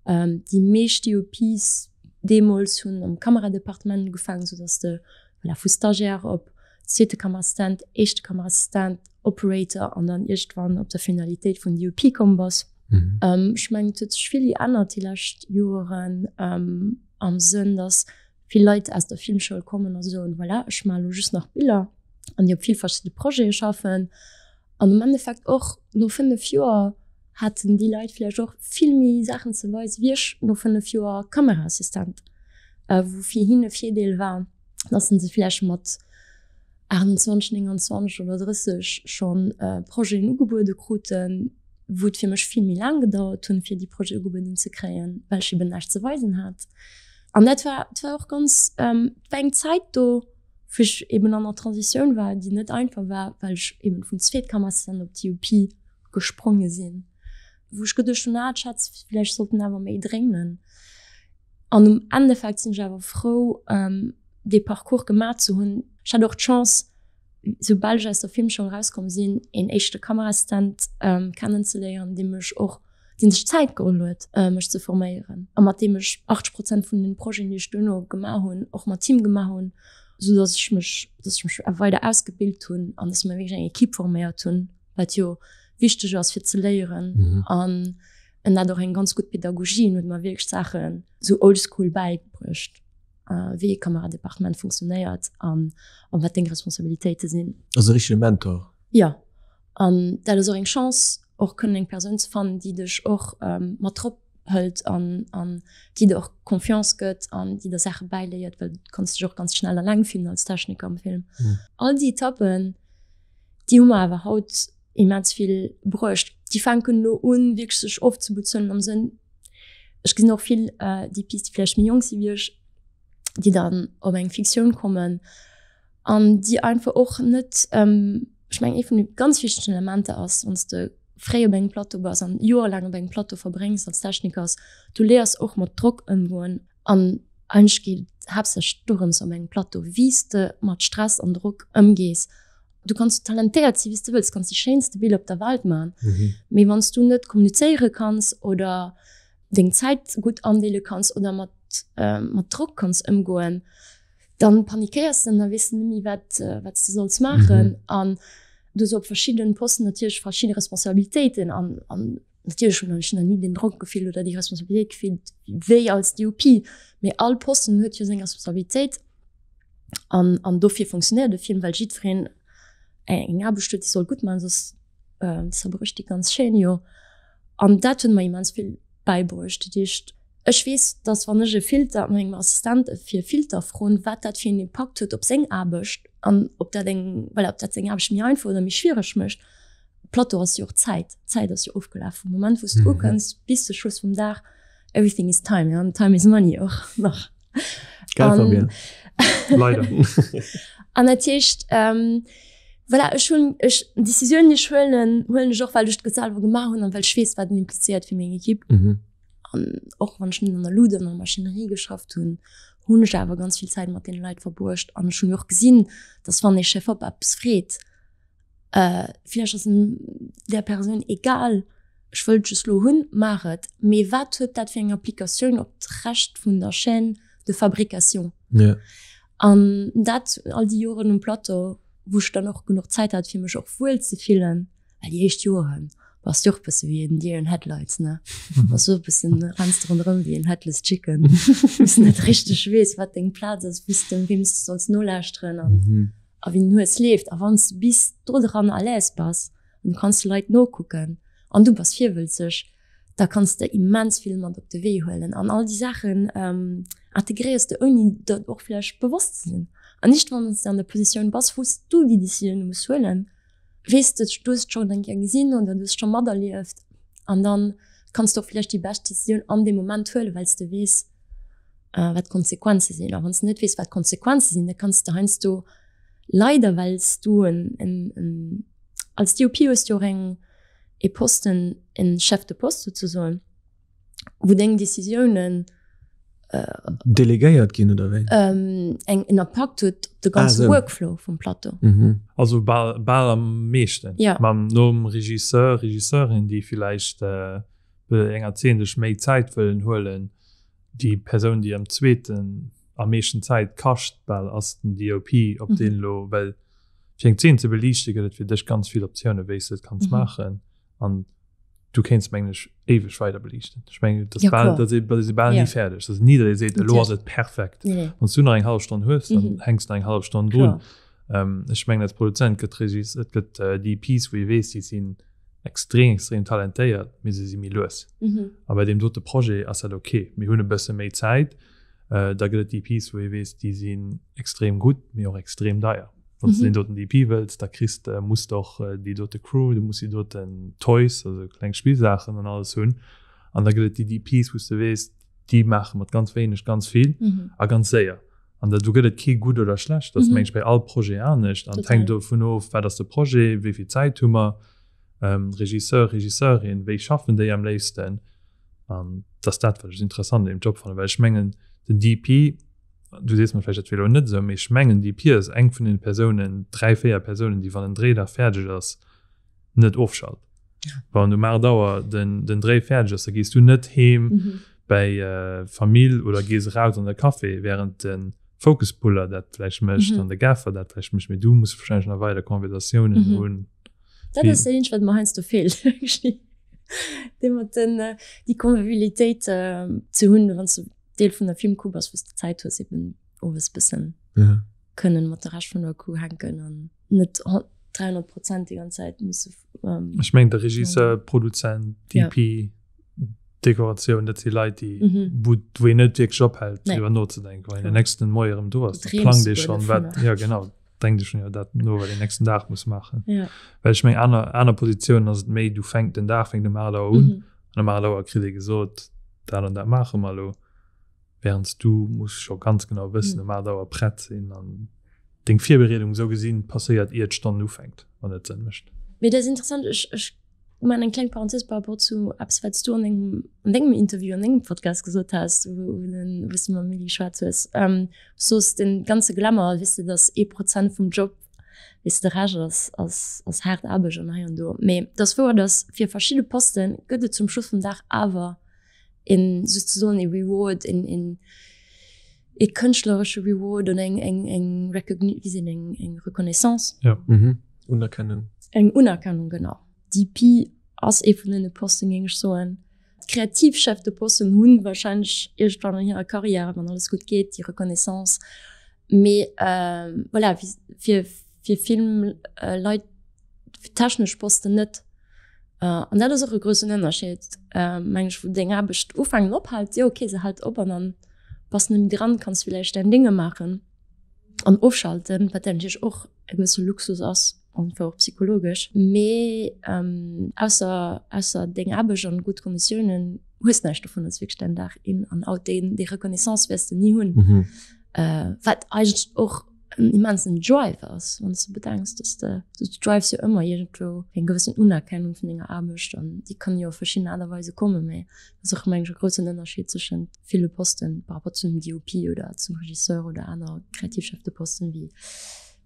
Déi meescht DOPs deemools hunn am Kameradepartement ugefaangen, sou datt s de voilà, vu Stagiaire op zweete Kameraassistent, éischte Kameraassistent, Operator an dann iergendwann op der Finalitéit vun DOP komm bass. Ech mengen, et huet sech vill geännert déi lescht Joeren am Sënn, datt vill Leit aus der Filmschoul kommen a soen, voilà, ech maache lo just nach Biller an déi op vill verschidde Projete schaffen. An am Endeffekt och no 5 Joer haten déi Leit vläicht och vill méi Saachen ze weisen, wéi ech no 5 Joer Kameraassistent, wou fir hien e Virdeel war, dass se vläicht mat 28, 29 oder 30 schonn Projeten ugebuede kruten, wou et fir mech vill méi laang gedauert hunn, fir déi Projete ugebueden ze kréien, well ech eben näischt ze weisen hat. An dat war, dat war och ganz, ähm, war eng Zäit do, wou ech eben an der Transitioun war, déi net einfach war, well ech eben vum Zweetkamerassistent op d'DOP gespronge sinn, wou ech geduecht hunn, ah, d'Schätz, vläicht sollt en awer méi dréinen. An um Endeffekt sinn ech awer frou, ähm, dee Parcours gemaach ze hunn. Ech hat och d'Chance, soubal ech aus der Filmschoul erauskomm sinn, een éischte Kameraassistent kennenzeléieren, dee mech och, dee sech Zäit geholl huet, mech ze forméieren a mat deem ech 80 Prozent vun den Projeten, déi ech duerno gemaach hunn, och mat him gemaach hunn, sou datt ech mech, datt ech mech weider ausgebilt hunn an datt mer wierklech eng Equipe forméiert hunn, wat jo wichteg ass fir ze léieren. An en hat och eng ganz gutt Pedagogie, en huet mer wierklech Saachen sou oldschool bäibruecht. wéi e Kameradepartement funktionéiert an an wat deng Responsabilitéite sinn. Also e richtege Mentor. Jo, an dat ass och eng Chance, och kënnen eng Persoun ze fannen, déi dech och mat drop hëlt an an déi der och Confiance gëtt an déi der Saache bäiléiert, well du kanns dech och ganz schnell alleng fillen als Techniker am Film. All déi Etappen, déi hu mer awer haut immens vill bruecht. Déi fänken elo un, wierklech sech ofzebutzen am Sënn, Ech gesinn och vill DPs, déi vläicht méi jonk si wéi ech, déi dann op eng Fiktioun kommen an déi einfach och net, ech mengen ee vun de ganz wichtegen Elementer ass, wann s de fréi op engem Plateau bass an joerlaang op engem Plateau verbréngs als Techniker ass, du léiers och mat Drock ëmgoen an eigentlech geet et haaptsächlech dorëms op engem Plateau, wéi s de mat Stress an Drock ëmgees Du kanns sou talentéiert si wéi s de wëlls, kanns déi schéinste Biller op der Welt man, mee wann s du net kommunizéiere kanns oder deng Zäit gutt andeele kanns oder mat mat Drock kanns ëmgoen, dann panikéiers de an da weess de net méi wat wat s de solls maachen. An du hues op verschiddenen Posten natierlech verschidde Responsabilitéiten an an natierlech hunn ech nach ni den Drock gefillt oder déi Responsabilitéit gefillt wéi als DOP, mee all Posten huet jo seng Responsabilitéit. An, an dofir funktionéiert e Film, well jiddwereen eng Aarbecht huet, déi soll gutt maachen, soss äh, zerbrécht déi ganz Chaîne jo. An dat huet mer immens vill bäibruecht. Dat heescht, ech weess, dass wann ech e Filter, mengem Assistent fir e Filter froen, wat dat fir en Impakt huet op seng Aarbecht an ob dat eng, voilà, ob dat seng Aarbecht méi einfach oder méi schwiereg mécht. Plateau ass jo och Zäit, d'Zäit ass jo ofgelaf vum Moment, wou s du ukënns bis de Schluss vum Dag. Everything is time, ja, time is money och nach. Geil, Fabienne. Leider. An dat heescht, ähm, voilà, ech hunn, ech, Décisionen, déi ech huelen, huelen ech och, well ech et selwer gemaach hunn an well ech weess, wat en implizéiert fir meng Equipe. Mhm. An och wann ech net an der Luut an der Maschinerie geschafft hunn, hunn ech awer ganz vill Zäit mat deene Leit verbruecht. An ech hunn jo och gesinn, dass wann ee Chef op eppes freet, Vläicht ass en där Persoun egal, ech wëll et just lo hunn, maach et. Mee wat huet dat fir eng Applikatioun op d'Recht vun der Chaîne de fabrication? Ja. An dat all déi Joren um Plateau, wou ech dann och genuch Zäit hat, fir mech och wuel ze fillen, well déi éischt Joren bass du och e bësse wéi en Deer in Headlights, ne? Bass du och e bëssen, renns de ronderëm wéi en Headless Chicken, wou s de net richteg weess, wat deng Plaz ass, wou s de, weem s de solls nolauschteren an. A wéi den Hues leeft. A wann s de bis do dran à l'aise bass an du kanns de Leit nokucken an du bass virwëlzeg, da kanns de immens vill mat op de Wee huelen. An all déi Saachen integréiers de ouni der och vläicht bewosst ze sinn. An nicht wann s de an der Positioun bass, wou s du déi Decisioune muss huelen, weess de, du hues et schonn eng Kéier gesinn oder du hues et scho materlieft an dann kanns de och vläicht déi bescht Decisioun an deem Moment huelen, well s de weess, wat d'Konsequenze sinn. A wann s de net weess, wat d'Konsequenze sinn, da kanns de heiansdo leider, well s du en, en, en, als DOP hues du och eng, e Posten, en Chef de poste souzesoen, wou deng Decisiounen Delegéiert ginn, oder wéi? eng, en Impakt huet op de ganze ah, so. Workflow vum Plateau. Mhm. Also bal, bal am meeschten. Ja. Mam, nom Regisseur, Regisseurin, déi villäicht äh, enger Zeen sech méi Zäit wëllen huelen, déi Persoun déi am zweeten am meeschten Zäit kascht bal ass den DOP, ob deen elo, well fir eng Zeen ze beliichte gëtt et fir dech ganz vill Optioune wéi s de et kanns maachen an du kéints mengen ech éiweg weider beliichten. Ech mengen et ass bal, dat ass ee bal ni fäerdeg, dat ass ni datt ee seet elo ass et perfekt. Wann s du nach eng hallef Stonn hues, dann hänks de nach eng hallef Stonn drun. Ech mengen als Produzent gëtt Regis, et gëtt DPs wou ee weess déi sinn extrem extrem talentéiert, mee se si méi lues. Mhm. A bei deem dote Projet ass dat ok. Mir hunn e bësse méi Zäit. Äh, da gëtt et DPs, wou ee weess, déi sinn extrem gutt, mee och extrem deier. Wann s du Mhm. deen doten DP wëlls, da kriss de, muss de och äh, déi dote Crew, du muss déi doten Toys, also kleng Spillsaachen an alles hunn. An da gëtt et déi DPs, wou s de weess, Déi maache mat ganz wéineg ganz vill mm. a ganz séier. An do gëtt et kee gutt oder schlecht. Dat mm -hmm. meng bei all Projet anescht. An hänkt dovun of, wat ass de Projet, wéi vill Zäit hu mer, ähm, Regisseur, Regisseurin, wéi schaffen déi am léifsten. An dat dat wat ech interessant im Job fannen, well ech mengen den DP, du sees mir vläicht dat wier elo net esou, mee ech mengen DP ass eng vun den Persounen, 3, 4 Persounen, déi wann en Dréidag fäerdeg ass, net ofschalt. Wann um 8 Auer den, den Dréi fäerdeg ass, da gees du net heem mhm. bei äh, Famill oder gees raus an de Café, während den Focuspuller dat vläicht mécht mhm. an de Gaffer dat vläicht mécht, mee du muss wahrscheinlich nach weider Konversatiounen mhm. hunn. Dat ass dat eenzegt, wat mer heiansdo feelt. Dee mat den, äh, déi Convivialitéit äh, ze hunn, wann du Deel vun der Filmcrew bass, wou s de Zäit hues, eben owes bëssen ja. kënnen mat der Rescht vun der Crew hänken an net 300 Prozent déi ganz Zäit musse. Ähm, Ech meng de Regisseur, Produzent, DP, ja. Dekoratioun, dat si Leit, déi mhm. wou, wou een net wierklech ophält, nee. driwwer nozedenken, well den nächsten Moie erëm do ass. Plangt ee schon wat ja genau denkt ech schon ja dat no wat den nächsten Dag muss maachen. Ja. Well ech meng aner aner Positiounen ass et méi du fänkt den Dag fänkt um 8 Auer un mhm. an um 8 Auer kritt ee gesot, dat an dat maache mer elo. Während du muss scho ganz genau wëssen um 8 Auer prett sinn an deng Virbereedung esou gesinn passéiert ier d'Stonn ufänkt, wann et Sënn mécht. Mee dat ass interessant, ech ech maachen eng kleng Parenthèse par rapport zu eppes wat s du an dengem an dengem Interview an dengem Podcast gesot has, wou wou s du mam Milly geschwat hues. Soos den ganze Glamour, weess de, datt ee Prozent vum Job, weess de, de Rescht ass ass ass haart Aarbecht an hei an do. Mee et ass wouer, datt fir verschidde Poste gëtt et zum Schluss vum Dag awer een souzesoen ee Reward, een een ee kënschtleresche Reward oder eng eng eng Recogni wéi seet een eng eng Reconnaissance. Ja. Mhm. Unerkennung. Eng Unerkennung, genau. DP ass ee vun deene Posten, géing ech soen. D'kreativ Chefs de Posten hunn wahrscheinlech iergendwann an hirer Karriär, wann alles gutt geet, déi Reconnaissance. Mee voilà, fir fir vill Leit, fir technesch Posten net. An dat ass och e groussen Ënnerscheed, meng ech, wou deng Aarbecht ufänkt an ophält. Jo, okay, se hält op an dann bass de net méi dran, kanns villäicht däin Dénge maachen an ofschalten, wat natierlech och e gewësse Luxus ass, einfach och psychologesch. Mee ausser ausser deng Aarbecht an gutt Konditiounen hues näischt dovun, ass wierklech däin Dag in an out. Déi déi Reconnaissance wäers de ni hunn, wat eigentlech och en immensen Drive ass, wann s de bedenks, dass de, du drives jo ëmmer iergendwou eng gewëssen Unerkennung vun denger Aarbecht an déi kann jo op verschidden Aart a Weise kommen, mä dat ass och, meng ech, e groussen Ënnerscheed zwëschent ville Posten par rapport zum DOP oder zum Regisseur oder aner kreativ Chef de Posten wéi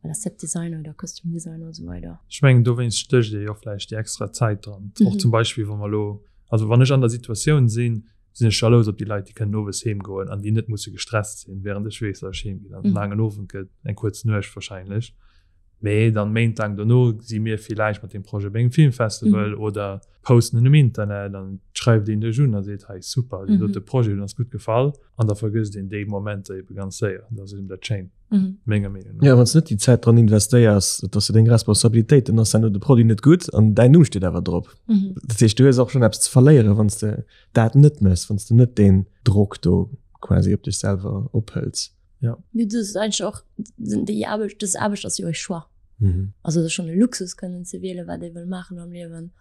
voilà, Set Designer oder Costume Designer und so weider. Ech mengen dowéinst stécht ee jo vläicht déi extra Zäit dran. Och zum Beispill wa mer elo, also wann ech an der Situatioun sinn, sinn ech jalous op déi Leit, déi kënnen owes heem goen an déi net musse gestresst sinn, während ech weess, datt ech heem ginn an en laangen Owend gëtt, eng kuerz Nuecht wahrscheinlech. Mee dann Méint laang dono si mir villäicht mat deem Projet bei engem Filmfestival oder posten en um Internet an et schreift een dech un a seet, hei super, deen dote Projet huet ons gutt gefall an da vergësst een déi Momenter ebe ganz séier. Dat ass eben dat Schéint, menger Meenung no. Jo, wann s de net déi Zäit dran investéiers, dat ass jo deng Responsabilitéit, dann ass herno de Produit net gutt an däin Numm steet awer drop. Dat heescht, du hues och schonn eppes ze verléieren, wann s de dat net mëss, wann s de net deen Drock do quasi op dech selwer ophëls. Ja. Mee du ass eigentlech och déi Aarbecht, dës Aarbecht ass jo e Choix. Mhm. Also et ass schonn e Luxus kënnen ze wielen, wat ee wëll maachen am Liewen.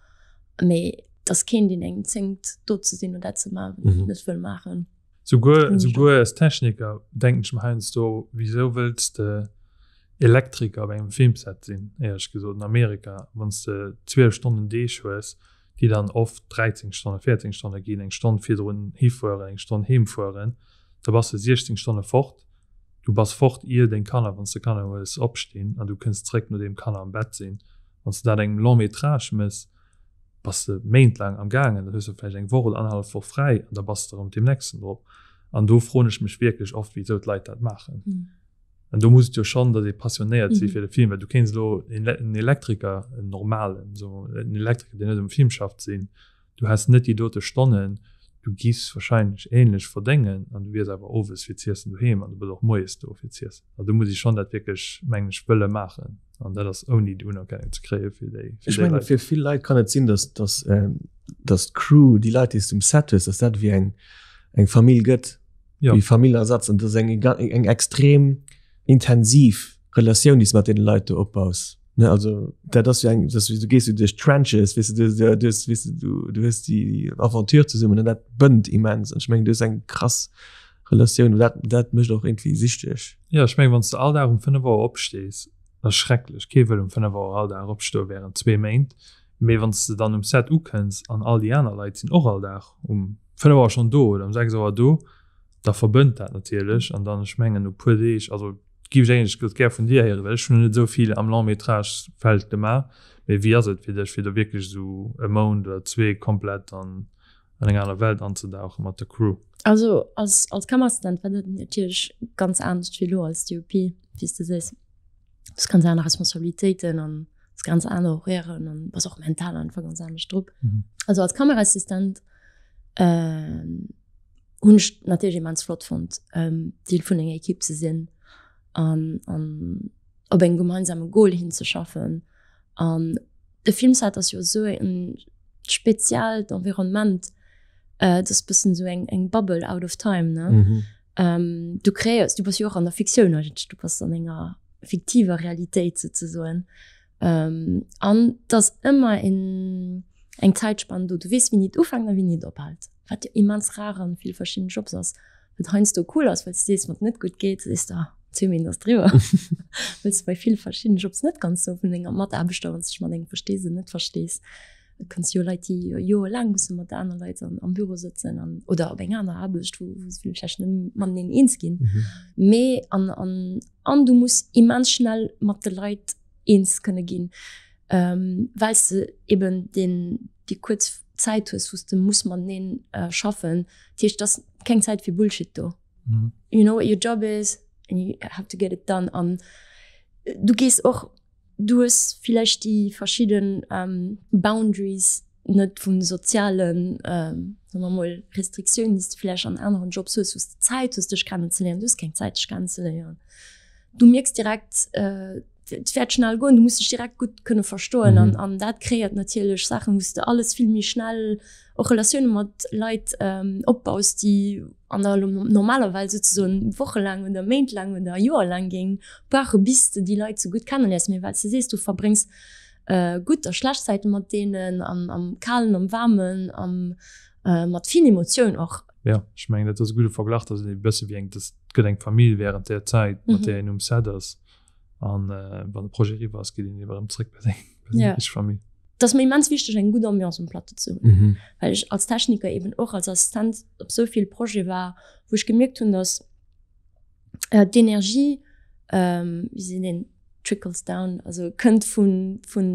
Mee et ass keen, deen engem zéngt, do ze sinn oder dat ze maachen, wat een net wëll maachen. Souguer, souguer als Techniker denken ech mer heiansdo, wisou wëlls de Elektriker op engem Filmset sinn, éierlech gesot, an Amerika, wann s de 12 Stonnen Deeg hues, déi dann oft 13 Stonnen, 14 Stonne ginn, eng Stonn virdrun hifueren, eng Stonn heemfueren, da bass de 16 Stonne fort. Du bass fort, ier deng Kanner, wann s de Kanner hues, opstinn an du kënns zréck, nodeem d'Kanner am Bett sinn. Wann s de dat engem Long métrage méchs, bass de méintlaang am gaangen, da hues de vläicht eng Woch oder annerhallef Woch fräi an da bass de erëm mat deem nächsten drop. An do froen ech mech wierklech oft, wisou d'Leit dat maachen. An do muss et jo schonn, datt ee passionéiert si fir de Film, well du kéints elo en Elektriker, en normalen, soe mer, en Elektriker, deen net um Film schafft, sinn, du häss net déi dote Stonnen, du giffs wahrscheinlech ähnlech verdéngen an du wiers awer owes fir z'iessen doheem an du bass och moies do fir z'iessen. Also do muss ee schonn dat wierklech, mengen ech, wëlle maachen an dat ass ouni déi Unerkennung ze kréie fir déi fir Ech déi menge Leit. fir vill Leit kann et sinn, datt datt datt d'Crew, déi Leit, déi s du um Set hues, datt dat ewéi eng eng Famill gëtt. ja. wéi Famillersatz an das eng, eng extrem intensiv Relatioun, déi s mat den Leit do opbaus. Ne, also dat ass jo eng, dat ass wéi du gees jo duerch d'Trenches, weess de, du, du hues, weess de, du, du hues déi Aventure zesummen an dat bënnt immens. An ech mengen, du hues eng krass Relatioun, dat, dat mécht och iergendwéi süchteg. Jo, ech mengen, wann s de all Dag um 5 Auer opstees, dat ass schrecklech, kee wëll um 5 Auer all Dag opstoe wärend zwee Méint, mee wann s de dann um Set ukënns an all déi aner Leit sinn och all Dag um 5 Auer schonn do oder um 6 Auer do, da verbënnt dat natierlech an dann, ech mengen, no puer Deeg, also Giff ech eigentlech ganz gär vun dir héieren, well ech hunn net esou vill am Long Métrage Feld gemaach, mee wéi ass et fir dech fir do wierklech esou e Mount oder zwee komplett an an eng aner Welt anzedauchen mat der Crew? Also als als Kameraassistent war dat natierlech ganz anescht wéi elo als DOP, wéi s de sees. Du hues ganz aner Responsabilitéiten an hues ganz aner Horairen an bass och mental einfach ganz anescht drop. Also als Kameraassistent hunn ech natierlech immens flott fonnt, Deel vun enger Ekipp ze sinn an an op engem gemeinsame Goal hinzeschaffen. An de Filmset ass jo esou en speziellt Environnement, et ass bëssen esou eng eng Bubble out of time, ne? Du kreéiers, du bass jo och an der Fiktioun eigentlech, du bass an enger fiktiver Realitéit souzesoen. An et ass ëmmer en eng Zäitspann do, du weess wéini et ufänkt a wéini et ophält. Wat jo immens rar an vill verschiddenen Jobs ass, wat heiansdo cool ass, well s de sees, wann et net gutt geet, sees de, ah, zwee Minutten ass driwwer. Well s de bei vill verschiddenen Jobs net ganz sou vun denger Mataarbechter, wann s de dech mat engem verstees oder net verstees. Et kënns jo Leit, déi joerlaang musse mat aner Leit an, am Büro sëtzen an, oder op eng aner Aarbecht, wou, wou se vläicht net mateneen eens ginn. Mee an, an, an du muss immens schnell mat de Leit eens kënne ginn, well s de eben deen, déi kuerz Zäit hues, wou s de muss mateneen schaffen. Dat heescht, et ass keng Zäit fir Bullshit do. You know what your job is and you have to get it done. An du gees och, du hues villäicht déi verschidden Boundaries net vun de sozialen, soe mer mol, Restriktiounen, déi s de villäicht an aneren Jobs hues, wou s de Zäit hues, dech kennenzeléieren. Du hues keng Zäit, dech kennenzeléieren. Du mierks direkt, et wäert schnell goen, du muss dech direkt gutt kënne verstoen. An, an dat kreéiert natierlech Saachen, wou s de alles vill méi schnell och Relatioune mat Leit opbaus, déi an der normaler Welt souzesoen wochelaang oder méintlaang oder joerlaang géing brauche bis de déi Leit sou gutt kenneléiers. Mee well s de sees, du verbréngs gutt a schlecht Zäite mat deenen, am, am Kalen, am Waarmen, am, mat vill Emotioun och. Jo, ech mengen dat ass e gudde Verglach, dat ass e bësse wéi eng, dat gëtt eng Famill während där Zäit, mat där een um Set ass. An wann de Projet eriwwer ass, geet een ewer erëm zréck bei seng, bei seng eege Famill. Et ass mir immens wichteg, eng gutt Ambiance um Plateau ze hunn, well ech als Techniker eben och als Assistent op esou vill Projete war, wou ech gemierkt hunn, datt d'Energie, wéi seet een, trickles down, also kënnt vun, vun,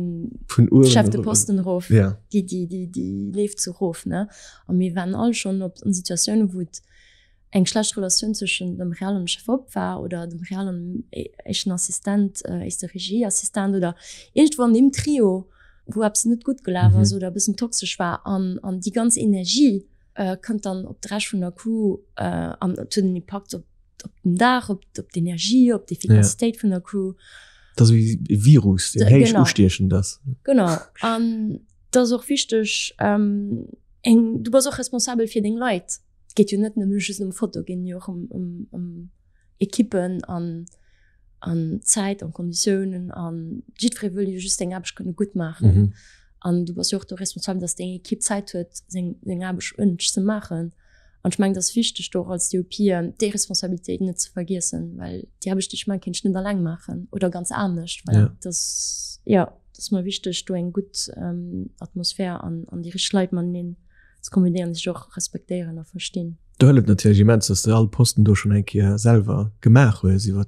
vun uewen Chef de Posten erof, ja. déi, déi, déi, déi leeft sou erof, ne? A mir waren all schonn op an Situatiounen, wou et eng schlecht Relatioun zwëschen dem Real an dem Chef op war oder dem Real an dem éischten Assistent, éischte Regieassistent oder iergendwou an deem Trio, wou eppes net gutt gelaf ass oder e bëssen toxesch war an, an déi ganz Energie kënnt dann op de Rescht vun der Crew an et huet en Impakt op op den Dag, op, op d'Energie, op d'Efficacitéit ja. vun der Crew. Dat ass wéi e Virus, deen héich genau. ustiechend ass. Genau. An dat ass och wichteg, ähm, eng, du bass och responsabel fir deng Leit. Et geet jo net nëmme just ëm Foto, geet jo och ëm, ëm, ëm Ekippen an, an Zäit an Konditiounen an jiddweree wëll jo just seng Aarbecht kënne gutt maachen. Mhm. An du bass jo och do responsabel, dass deng Ekipp Zäit huet, seng, seng Aarbecht uerdentlech ze maachen. An ech mengen, et ass wichteg, do och als DOP déi Responsabilitéit net ze vergiessen, well déi Aarbecht, déi ech maachen, kéint ech net alleng maachen oder ganz anescht. Voilà. Ja. Das, ja, dat ass mer wichteg, do eng gutt Atmosphär an, an déi richteg Leit mateneen ze kombinéieren, déi sech och respektéieren a verstinn. Do hëlleft natierlech immens, dass de all Posten do schonn eng Kéier selwer gemaach hues iwwer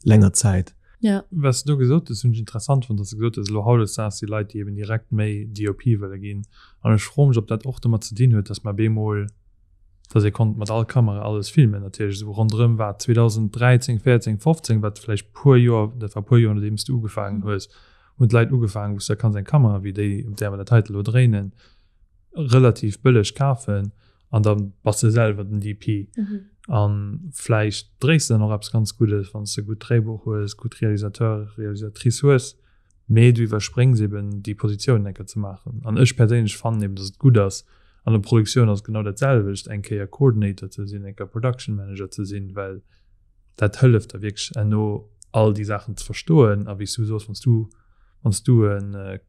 länger Zäit. Ja. Wat s de do gesot hues, hunn ech interessant fonnt, dass de gesot hues, elo hautdesdaags si Leit, déi eben direkt méi DOP wëlle ginn. An ech froe mech, ob dat och domat ze dinn huet, dass mer bemol, dass ee konnt mat all Kamera alles filmen natierlech, esou ronderëm wat 2013, 14, 15, wat vläicht puer Joer, dat war puer Joer nodeem s de ugefaangen hues, hunn d'Leit ugefaangen, wou s de kanns eng Kamera wéi déi, op där mer dat heite elo dréinen, relativ bëlleg kafen. An da bass de selwer den DP. Mhm. An vläicht dréis de dann och eppes ganz Guddes, wann s de gutt Dréibuch hues, gutt Realisateur, Realisatrice hues. Mee du iwwerspréngs eben déi Positiounen eng Kéier ze maachen. An ech perséinlech fannen eben, datt et gutt ass, an der Produktioun ass et genau dat selwecht, eng Kéier Coordinator ze sinn, eng Kéier Production Manager ze sinn, well dat hëlleft der wierklech herno all déi Saachen ze verstoen. A wéi s du soos, wann s du. Wann s du en äh,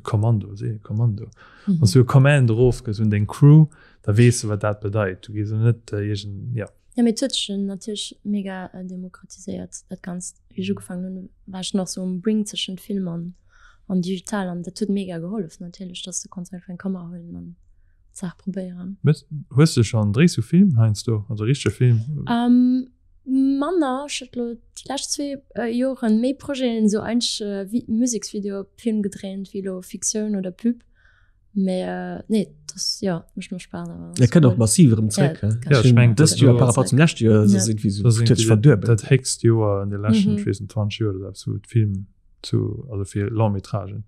Kommando, seet ee Kommando? Mhm. Wann s du e Command erofgëss un deng Crew, da weess de, wat dat bedeit. Du gees net äh, iergend, ja. Ja, mee et huet sech natierlech mega äh, demokratiséiert, dat Ganzt. Wéi ech ugefaangen hunn, war ech nach sou um Brink tëschent Film an, an digital an dat huet mega gehollef natierlech, dass du konns einfach eng Kamera huelen an d'Saach probéieren. Hues, hues du schonn, dréis du Film heiansdo, also richtege Film? Ähm, manner. Ech hat lo déi lescht zwee Joren méi Projeten, esou eigentlech äh, Museksvideo op Film gedréint, wéi lo Fiktioun oder Pub. Mee äh, nee, das jo, mécht mer Spaass awer. Dat kënnt och massiv erëm zréck. Ja, ech mengen, dëst Joer par rapport zum leschte Joer ass irgendwie sou, huet sech verduebelt. Dat héchst Joer an de leschten, ech weess net, 20 Joer oder eppes, wou d'Film zu, also fir Long-métragen.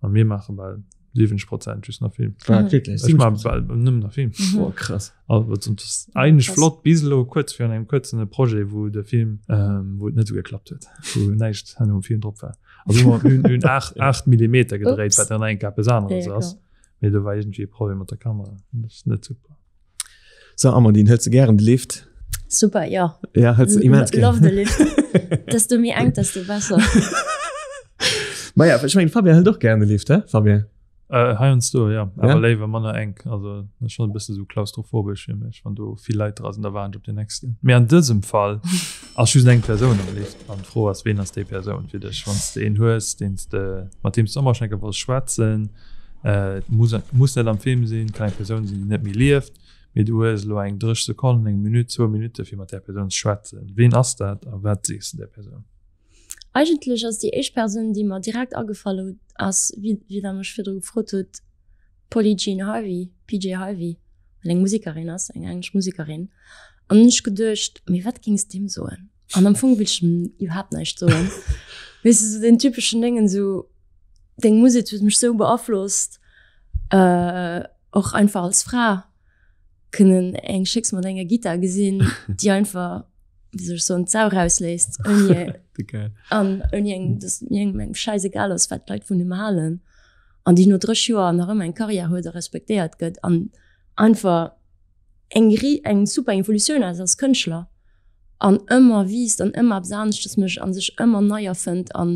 A mir maache bal 70 Prozent just nach Film. Ah, wierklech? Ech maache bal nëmmen nach Film. Oh, krass. Also, dat ass eigentlech flott bis elo, kuerz virun engem kuerzen Projet, wou de Film, wou et net esou geklappt huet, wou näischt herno um Film drop war. Also mir hunn hunn 8 8 Millimeter gedréit, wat dann enk eppes aneres ass. Mee do war iergendwéi e Problem mat der Kamera. Dat ass net super. So Amandine, hëls de gären de Lift? Super, jo. Ja, hëls de immens gär. Love the Lift. Desto méi enk, desto besser. Maja, ech mengen Fabien hëlt och gären de Lift, he Fabien? Äh, heiansdo, ja. Awer ja? léiwer manner enk. Also dat ass schonn e bësse sou klaustrophobesch fir mech, wann do vill Leit dra sinn, da waarden ech op den nächsten. Mee an dësem Fall ass just eng Persoun am Lift an d'Fro ass, ween ass déi Persoun fir dech? Wann s de een hues, deen s de, mat deem s de ëmmer schon eng Kéier wolls schwätzen, äh, muss, muss net am Film sinn, kann eng Persoun sinn, déi net méi lieft, mee du hues elo eng 30 Sekonnen, eng Minutt, zwou Minutte fir mat där Persoun ze schwätzen. Ween ass dat a wat sees de där Persoun? Eigentlech ass déi éischt Persoun, déi mer direkt agefall ass, wéi wéi Der mech virdru gefrot hutt, d'Polly Jean Harvey, PJ Harvey, wat eng Musekerin ass, eng englesch Musekerin. An hunn ech geduecht, mee wat géings de deem soen? An am Fong wëll ech em iwwerhaapt näischt soen. Weess de, sou deen typeschen Déngen, sou deng Musek huet mech sou beaflosst, och einfach als Fra. kënnen eng Schécks mat enger Gittar gesinn, déi einfach, wéi soll ech soen, d'Sau rausléisst, ouni an ouni eng, dass mir engem engem schäisegal ass, wat d'Leit vun him halen an déi no 30 Joer nach ëmmer eng Karriär huet a respektéiert gëtt an einfach eng ri eng super Evolutioun ass als Kënschtler an ëmmer wiisst an ëmmer eppes aneschtes mécht an sech ëmmer nei erfënnt an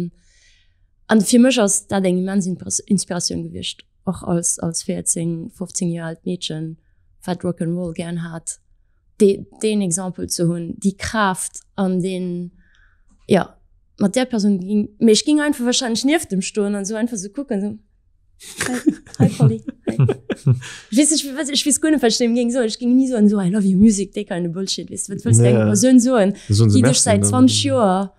an fir mech ass dat eng immens Inspiratioun gewiescht. Och als als 14, 15 Joer aalt Meedchen, wat Rock 'n' Roll gären hat, dee deen Exemple ze hunn, déi Kraaft an deen, jo, mat där Persoun ging, mee ech ging einfach wahrscheinlech nieft em stoen an esou einfach esou kucken, esou, Hi, hi Polly, hi. Ech weess net, ech weess guer net, wat ech deem géing soen. Ech géing ni soen esou, I love your music, dee kind of bullshit, weess de, wat wëlls de enger Persoun soen, déi dech säit 20 Joer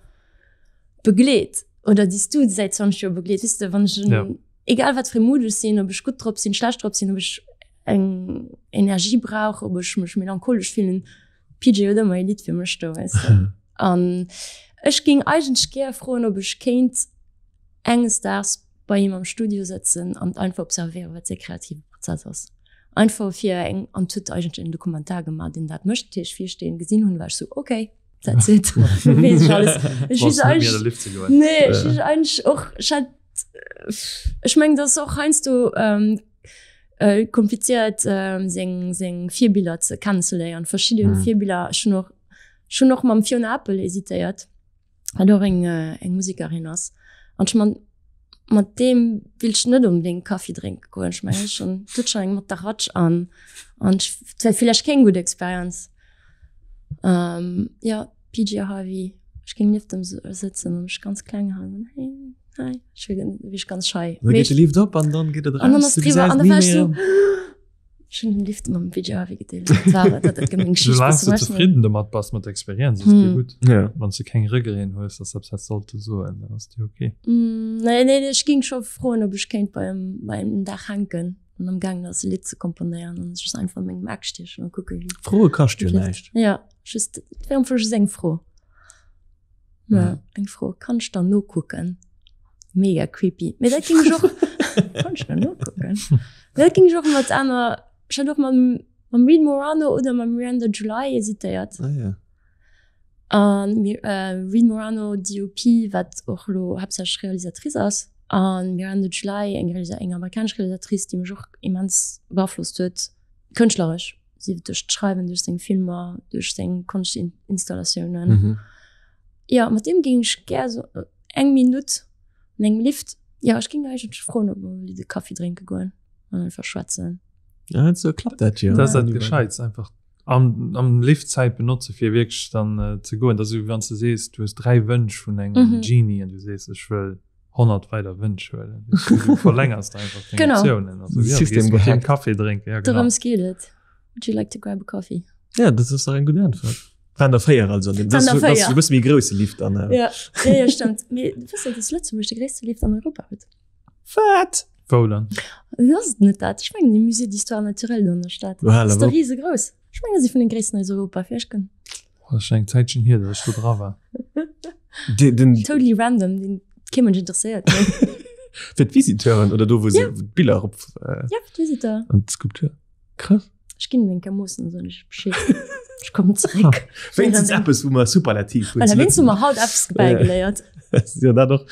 begleet oder déi s du säit 20 Joer begleet, weess de, wann ech en. Egal wat fir e Mood ech sinn, ob ech gutt drop sinn, schlecht drop sinn, ob ech eng Energie brauch, ob ech mech melancholesch fillen, PJ huet ëmmer e Lidd fir mech do, weess de. An ech géing eigentlech gär froen, ob ech kéint enges Daags bei him am Studio sëtzen an einfach observéieren, wat säi kreative Prozess ass. Einfach fir eng, an huet eigentlech en Dokumentar gemaach, deen dat mécht. Dat heescht, wéi ech dee gesinn hunn, war ech sou, okay, that's it, lo weess ech alles. Ech Brauchst net méi an de Lift ze goen. Nee, ech eigentlech och, ech hat Ech mengen, dat ass och heiansdo ähm, äh, kompliziert ähm, seng, seng Virbiller ze kennenzeléieren. Verschidde mhm. Virbiller ech hunn och, ech hunn och mam Fiona Apple hesitéiert, wat och eng, äh, eng Musikerin ass. An ech man mat deem will ech net unbedingt Kaffi drénke goen. Ech mengen schon tut schon eng mat der Ratsch an an et wär vielleicht keng gutt Experience. Ähm, ja, PJ Harvey, ech géing nieft em sëtzen an mech ganz kleng halen. Hey. Hi. Ech wier wéi ech ganz schei. Da geet de Lift op an dann geet et An dann ass driwwer an da war ech so Ech hunn den Lift mam PJ Harvey gedeelt. Dat war dat dat meng Geschicht. Soulaang du zefridden domat bass mat der Experienz, ass dir gutt. Ja. Wann s du keng Regreten hues, dass du eppes häss sollte soen, dann ass dir ok. Nee, nee, ech géing scho froen, ob ech kéint bei em bei em den Dag hänken an am gaangen ass e Lidd ze komponéieren an just einfach an mengem Eck stiechen an kucke wéi. Froe kascht jo näischt. Ja, just, et wär am Fong just eng Fro. Ja, eng Fro. Kann ech dann nokucken? Mega creepy. Mee dat ging ech och Kann ech dann nokucken? Mee dat ging ech och mat aner ech hat och mam mam Reed Morano oder mam Miranda July hesitéiert. Ah ja. An Mi äh, Reed Morano DOP, wat och lo haaptsächlech Realisatrice ass, an Miranda July, eng Realisa eng amerikanesch Realisatrice, déi mech och immens beaflosst huet, kënschtleresch. Sief et duerch d'Schreiwen, duerch seng Filmer, duerch seng Konschtinstallatiounen. Mhm. Ja, mat deem géing ech gär so eng Minutt an engem Lift. Jo, ech géing eigentlech froen, ob mer wëlle de Kaffi drénke goen an einfach schwätzen. Ja, sou klappt dat jo. Dat ass dat Gescheits, einfach am, am Lift Zäit benotze fir wierklech dann äh, ze goen. Dat ass esou wéi wann s de sees, du hues 3 Wënsch vun engem mhm. Genie an du sees, ech wëll 100 weider Wënsch huelen. Du verlängerst einfach deng genau. Optiounen. Also, ja, System gehackt. Dem Kaffee drénken. Ja, genau. Dorëms geet et. Would you like to grab a coffee? Ja, dat ass dach eng gutt Äntwert. Waren der 4 also an dem. Das, das, das, du bist méi grousse Lift dann. Äh. Ja, ja, ja stimmt. Mee du wësst, dass Lëtzebuerg de gréisste Lift an Europa huet. Wat? Wou dann? Das ass net dat. Ech mengen de Musée d'Histoire naturelle do an der Stad. Voilà, Das ist doch riesegrouss. Ech mengen, si vun den gréissten aus Europa. Vielleicht gën. Oh, das ist schon eng Zäitchen hier, dass ich do dra war. Den, den, Totally random, den kee Mënsch interesséiert. Fir d'Visiteuren oder do, wou se Ja. d'Biller op äh, Ja, fir d'Visiteur. an d'Skulptur. Krass. Ech ginn eng Kéier moossen, soen ech Bescheed. Ech kommen zeréck. Wéinstens eppes, wou mer superlativ hunn. Voilà, wéinstens hu mer haut eppes bäigeléiert. Jo, dat och.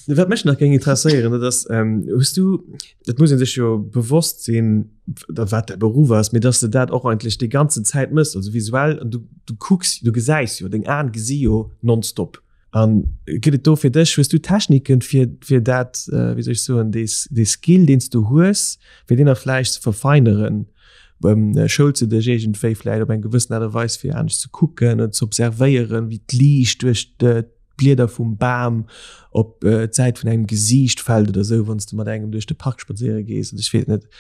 Wat mech nach géing interesséieren, dat ass, hues du, dat muss ee sech jo bewosst sinn, da wat däi Beruff ass, mee dass de dat och eigentlech déi ganzen Zäit mëss, also visuell, an du, du kucks, du gesäis jo, deng Aen gesi jo nonstop. An gëtt et do fir dech, hues du Techniken fir, fir dat, wéi soll ech soen, dee, dee Skill, deen s du hues, fir deen nach vläicht ze verfeineren? Schouls du dech iergendwéi vläicht op eng gewëssen Aart a Weis fir anescht ze kucken oder ze observéieren, wéi d'Liicht duerch d'Blieder vum Bam op d'Säit vun engem Gesiicht fält oder esou, wann s de mat engem duerch de Park spadséiere gees? Oder ech weess et net.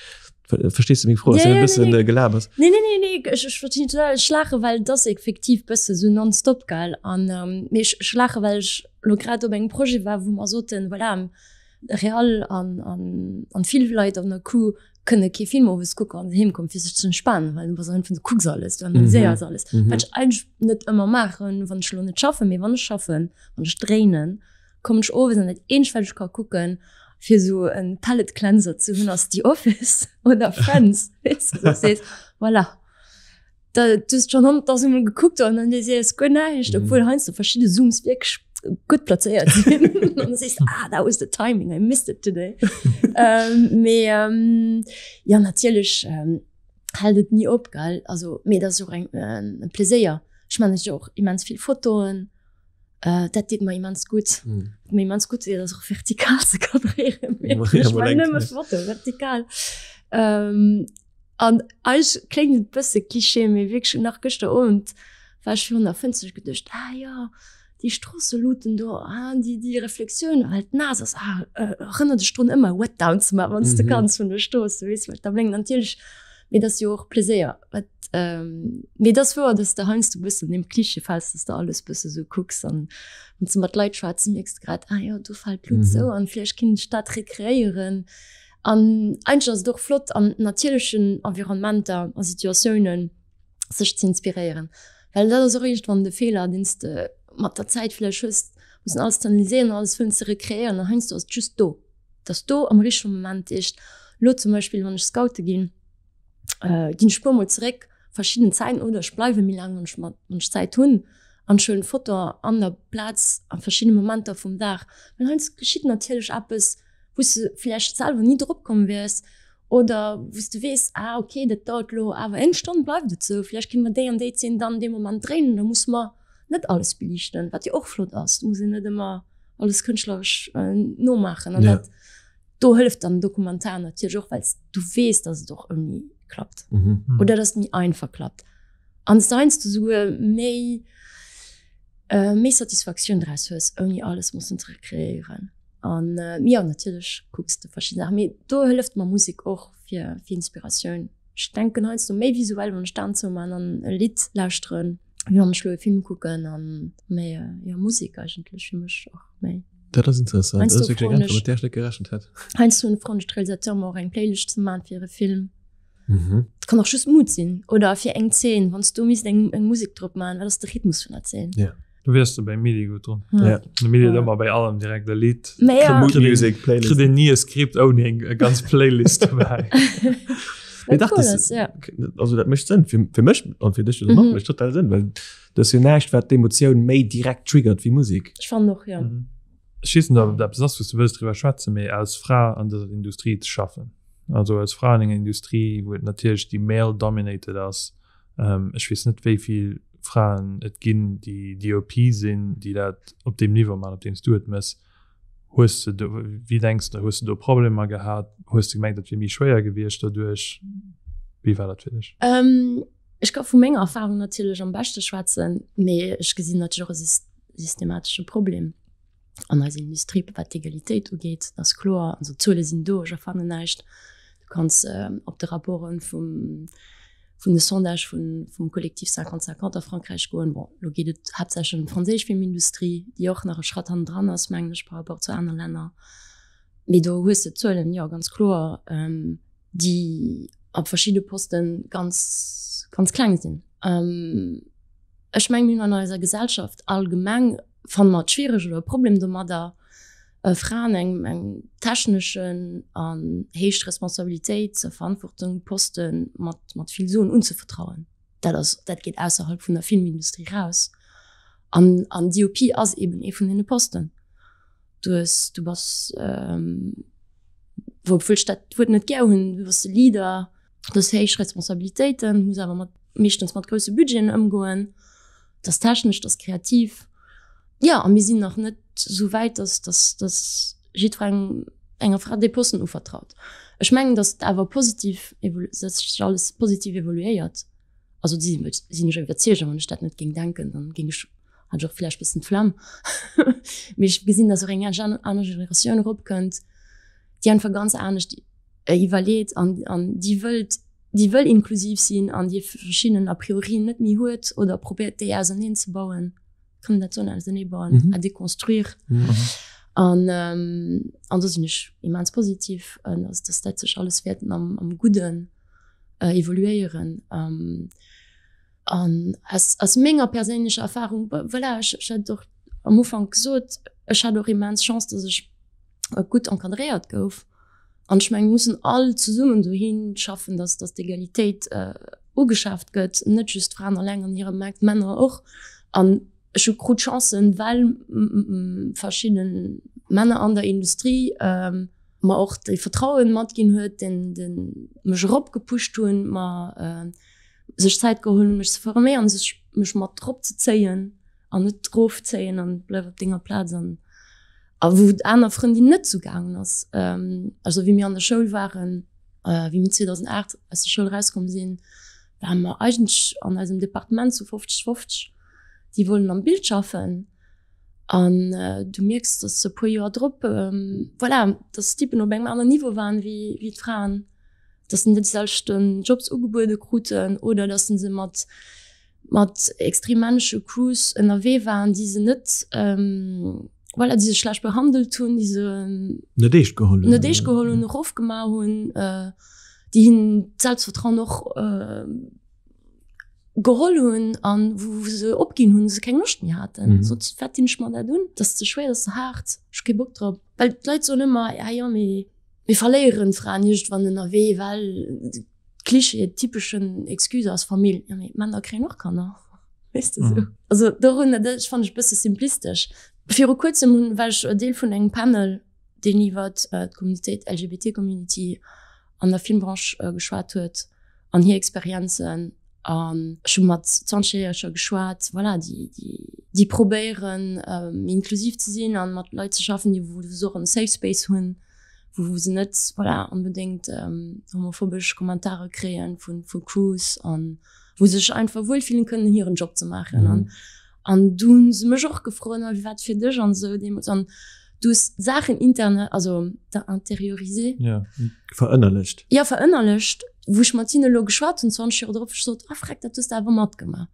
Verstees du meng Fro? Ja, ja, nee, bëssen nee. Gelabers. Nee, nee, nee, nee. Ech, ech verstinn total. Ech laache well et ass effektiv bësse sou nonstop gell an ähm, mee ech, ech laache well ech lo grad op engem Projet war, wou mer soten, voilà, Real an, an, an vill Leit an der Crew kënne kee Film owes kucken, wann se heem kommen, fir sech ze entspanen, well du bass einfach, du kucks alles, du analyséiers mhm. alles. Mhm. Wat ech eigentlech net ëmmer maachen, wann ech lo net schaffen, mee wann ech schaffen, wann ech dréinen, kommen ech owes an dat eenzegt wat ech ka kucken fir sou en Palate Cleanser ze hunn ass The Office oder Friends weess du dass sees voilà da du hues schon 100.000 mol gekuckt an dann sees guer näischt mhm. obwohl heiansdo verschidde Zooms wierklech gutt plazéiert sinn an du sees ah that was the timing I missed it today ähm, mee ähm, ja natierlech ähm, hält et ni op gell also mee dat ass och eng äh, e Pleséier ech man jo och immens vill Fotoen Äh, dat deet mer immens gutt. Mm. Wat mir immens gutt deet, ass och vertikal ze kadréieren. Ech mein nëmme Foto vertikal. Ähm, an eigentlech kléngt et bësse Klischee, mee wierklech nach gëschter Owend war ech virun der Fënster, ech geduecht, ah jo, déi Stroosseluuten do, ah, déi, déi Reflexioun, well et naass ass, ah, erënner dech drun ëmmer e Wet-Down ze maachen, wann s de kanns vun der Strooss, du weess, well da blénkt natierlech, mee dat ass jo och Pleséier. Wat Mee et ass wouer, dass de heiansdo e bëssen an deem Klischee fäls, dass de alles bësse sou kucks an wann s de mat Leit schwätz, mierks de grad, ah jo, do fält d'Lut sou an vläicht kinnt ech dat rekreéieren. An eigentlech ass et och flott an natierlechen Environnementer a Situatiounen sech ze inspiréieren, well dat ass och iergendwann de Feeler, deen s de mat der Zäit vläicht hues, mussen alles ze analyséieren, alles wëllen ze rekreéieren an heiansdo ass et just do, dass do am richtege Moment eescht. Elo zum Beispill, wann ech scoute ginn, äh, ginn ech puer mol zeréck verschidden Zäiten oder ech bleiwe méi laang wann ech mat wann ech Zäit hunn an ech huelen Foto an der Plaz a verschiddene Momenter vum Dag. Well heiansdo geschitt natierlech eppes wou s de vläicht selwer ni drop komm wiers oder wou s de weess, ah okay dat dauert elo awer eng Stonn bleift et sou, vläicht kënne mer déi an déi Zeen dann dee Moment dréinen, da musse mer net alles beliichten, wat jo och flott ass, et muss een net ëmmer alles kënschtleresch nomaachen an dat Do hëlleft dann Dokumentar natierlech och, well du weess, dass et och ouni klappt. Mhm. Oder dass et méi einfach klappt. An s de heiansdo souguer méi, äh, méi Satisfaktioun draus hues, ouni alles mussen ze rekreéieren. An äh, jo, natierlech kucks de verschidden Saachen, mee do hëlleft mer Musek och fir, fir Inspiratioun. Ech denken heiansdo méi visuell, wann ech d'Aen zoumaan an e Lidd lauschteren, wéi wann ech lo e Film kucken. An méi, jo, Musek eigentlech fir mech och méi. Dat ass interessant. Heiansdo Dat ass wierklech eng froen Äntwert, ech- mat där ech net gerechent hätt. Heiansdo froen ech d'Realisateur mer och eng Playlist ze man fir e Film. Mhm. Et kann och just Mood sinn oder fir eng Zeen, wann s du misst eng, eng Musek drop man, wat ass de Rhythmus vun der Zeen? Ja. Du wiers du beim Mili gutt drun. Ja. De Mili huet ëmmer bei allem direkt e Lidd. Mä ja. Mood Music Playlist. Kritt een ni e Skript ouni eng e ganz Playlist dobäi. Mee dach, Cool das, ass, ja. also dat mécht Sënn fir, fir mech an fir dech mhm. Mhm. mécht total Sënn, well dat ass jo näischt wat d'Emotioun méi direkt triggert wéi Musek. Ech fannen och, ja. Mhm. Ech weess net, ob dat eppes ass, wou s du wëlls driwwer schwätzen, mee als Fra an dëser Industrie ze schaffen, also als Fra an enger Industrie, wou et natierlech déi male dominated ass, ähm, ech weess net, wéi vill Fraen et ginn, déi DOP sinn, déi dat op deem Niveau maachen, op deem s du et méchs. Hues de do, wéi denks de, hues de do Problemer gehat? Hues de gemengt, dat wier méi schwéier gewiescht doduerch? Wéi war dat fir dech? Ech ka vu menger Erfahrung natierlech am beschte schwätzen, mee ech gesinn natierlech och e systematesche Problem an eiser Industrie, wat d'Egalitéit ugeet. Dat ass kloer. Also d'Zuele sinn do, ech erfannen näischt. Du kanns op de Rapporte vum vun de Sondage vun, vum Kollektiv 50-50 a Frankräich goen. Bon, lo geet et haaptsächlech ëm d'franséisch Filmindustrie, déi och nach e Schratt hannendran ass, mengen ech, par rapport zu aner Länner. Mee do hues de d'Zuelen, jo, ganz kloer, déi op verschidde Poste ganz, ganz kleng sinn. Ech mengen, mir hunn an eiser Gesellschaft allgemeng, fanne mer et schwiereg oder e Problem domadder, Fraen engem engem techneschen an héich Responsabilitéit, Verantwortung, Poste mat mat vill Suen unzevertrauen. Dat ass, dat geet ausserhalb vun der Filmindustrie raus. An an DOP ass eben ee vun deene Posten. Du hues, du bass, obwuel ech dat Wuert net gär hunn, du bass de Leader, du hues héich Responsabilitéiten, du muss awer mat meeschtens mat grousse Budgeten ëmgoen. Dat ass technesch, dat ass kreativ. Jo, a mir sinn nach net esou wäit, dass, dass, dass jiddwerengem enger Fra dee Posten uvertraut. Ech mengen, dass et awer positiv, dass sech alles positiv evoluéiert. Also si sinn ech iwwerzeegt, a wann ech dat net géing denken, dann géing ech, hat ech och vläicht e bëssen d'Flemm. Mee ech gesinn, dass och eng aner Generatioun eropkënnt, déi einfach ganz anescht iwwerleet an, an déi wëllt, déi wëll inklusiv sinn an déi verschidden A priorien net méi huet oder probéiert déi auserneen ze bauen, kann een dat soen, ausernee bauen, mm -hmm. à déconstruire. Mm -hmm. An, ähm, an do sinn ech immens positiv, äh, dass, dass dat sech alles wäert am, am Gudden äh, evoluéieren. Ähm, an aus, aus menger perséinlecher Erfahrung, voilà, ech, ech hat och am Ufank gesot, ech hat och immens Chance, dass ech gutt encadréiert gouf. An ech mengen, mir mussen all zesummen dohi schaffen, dass, dass d'Egalitéit ugeschaaft gëtt, net just d'Fraen alleng an hirem Maart, d'Männer och. An ech hu krut Chancen, well verschidde Männer an der Industrie mer och déi Vertrauen matginn huet, deen, deen mech eropgepusht hunn, mer sech Zäit geholl hunn, mech ze forméieren, sech mech mat eropzezéien an net erofzéien an bleif op denger Plaz an a wou aner Frënn déi net sou gaangen ass. Also wéi mir an der Schoul waren, wéi mir 2008 aus der Schoul erauskomm sinn, ware mer eigentlech an eisem Departement zu 50, 50 déi wollen am Bild schaffen. An du mierks, datt e puer Joer drop, voilà, datt d'Typen op engem aneren Niveau waren wéi wéi d'Fraen, datt se net déi selwechten Jobs ugebuede kruten oder datt se mat mat extrem männleche Crews ënnerwee waren, déi se net, voilà, déi se schlecht behandelt hunn, déi se net eescht geholl hunn, net eescht geholl hunn, erofgemaach hunn, déi hinnen d'Selbstvertrauen och geholl hunn an wou se opginn hunn, se keng Loscht méi haten. Mm. Sot, wat dinn ech mer dat un? Dat ass ze schwéier, dat ass ze haart, ech hu kee Bock drop. Well d'Leit soen ëmmer, ja jo, mee mir verléieren d'Fraen iergendwann ënnerwee, well Klischee, typeschen Excuse ass Famill. Ja, mee Männer kréien och Kanner. Weess de sou. Mhm. Also dorun, dat fannen ech e bësse simplistesch. Viru kuerzem hunn, war ech Deel vun engem Panel, deen iwwert d'Communitéit, LGBT-Community an der Filmbranche geschwat huet an hir Experienzen. An ech hu mat 20 Järreger geschwat, voilà, déi, déi, déi probéieren, méi inklusiv ze sinn an mat Leit ze schaffen, déi wou se och en Safe Space hunn. wou se net voilà, onbedéngt ähm, homophobesch Kommentare kréien vun, vu Crews an wou se sech einfach wuelfillen kënnen hiren Job ze maachen. Mhm. An, an du hunn se mech och gefrot, na, wéi war et fir dech an esou deemools. An du hues Saachen interne, also da interiorisé. Ja. Verënnerlecht. Ja, verënnerlecht, wou ech mat hinne lo geschwat hunn, 20 Joer drop, ech sot, ah freck, dat hues de awer matgemaach.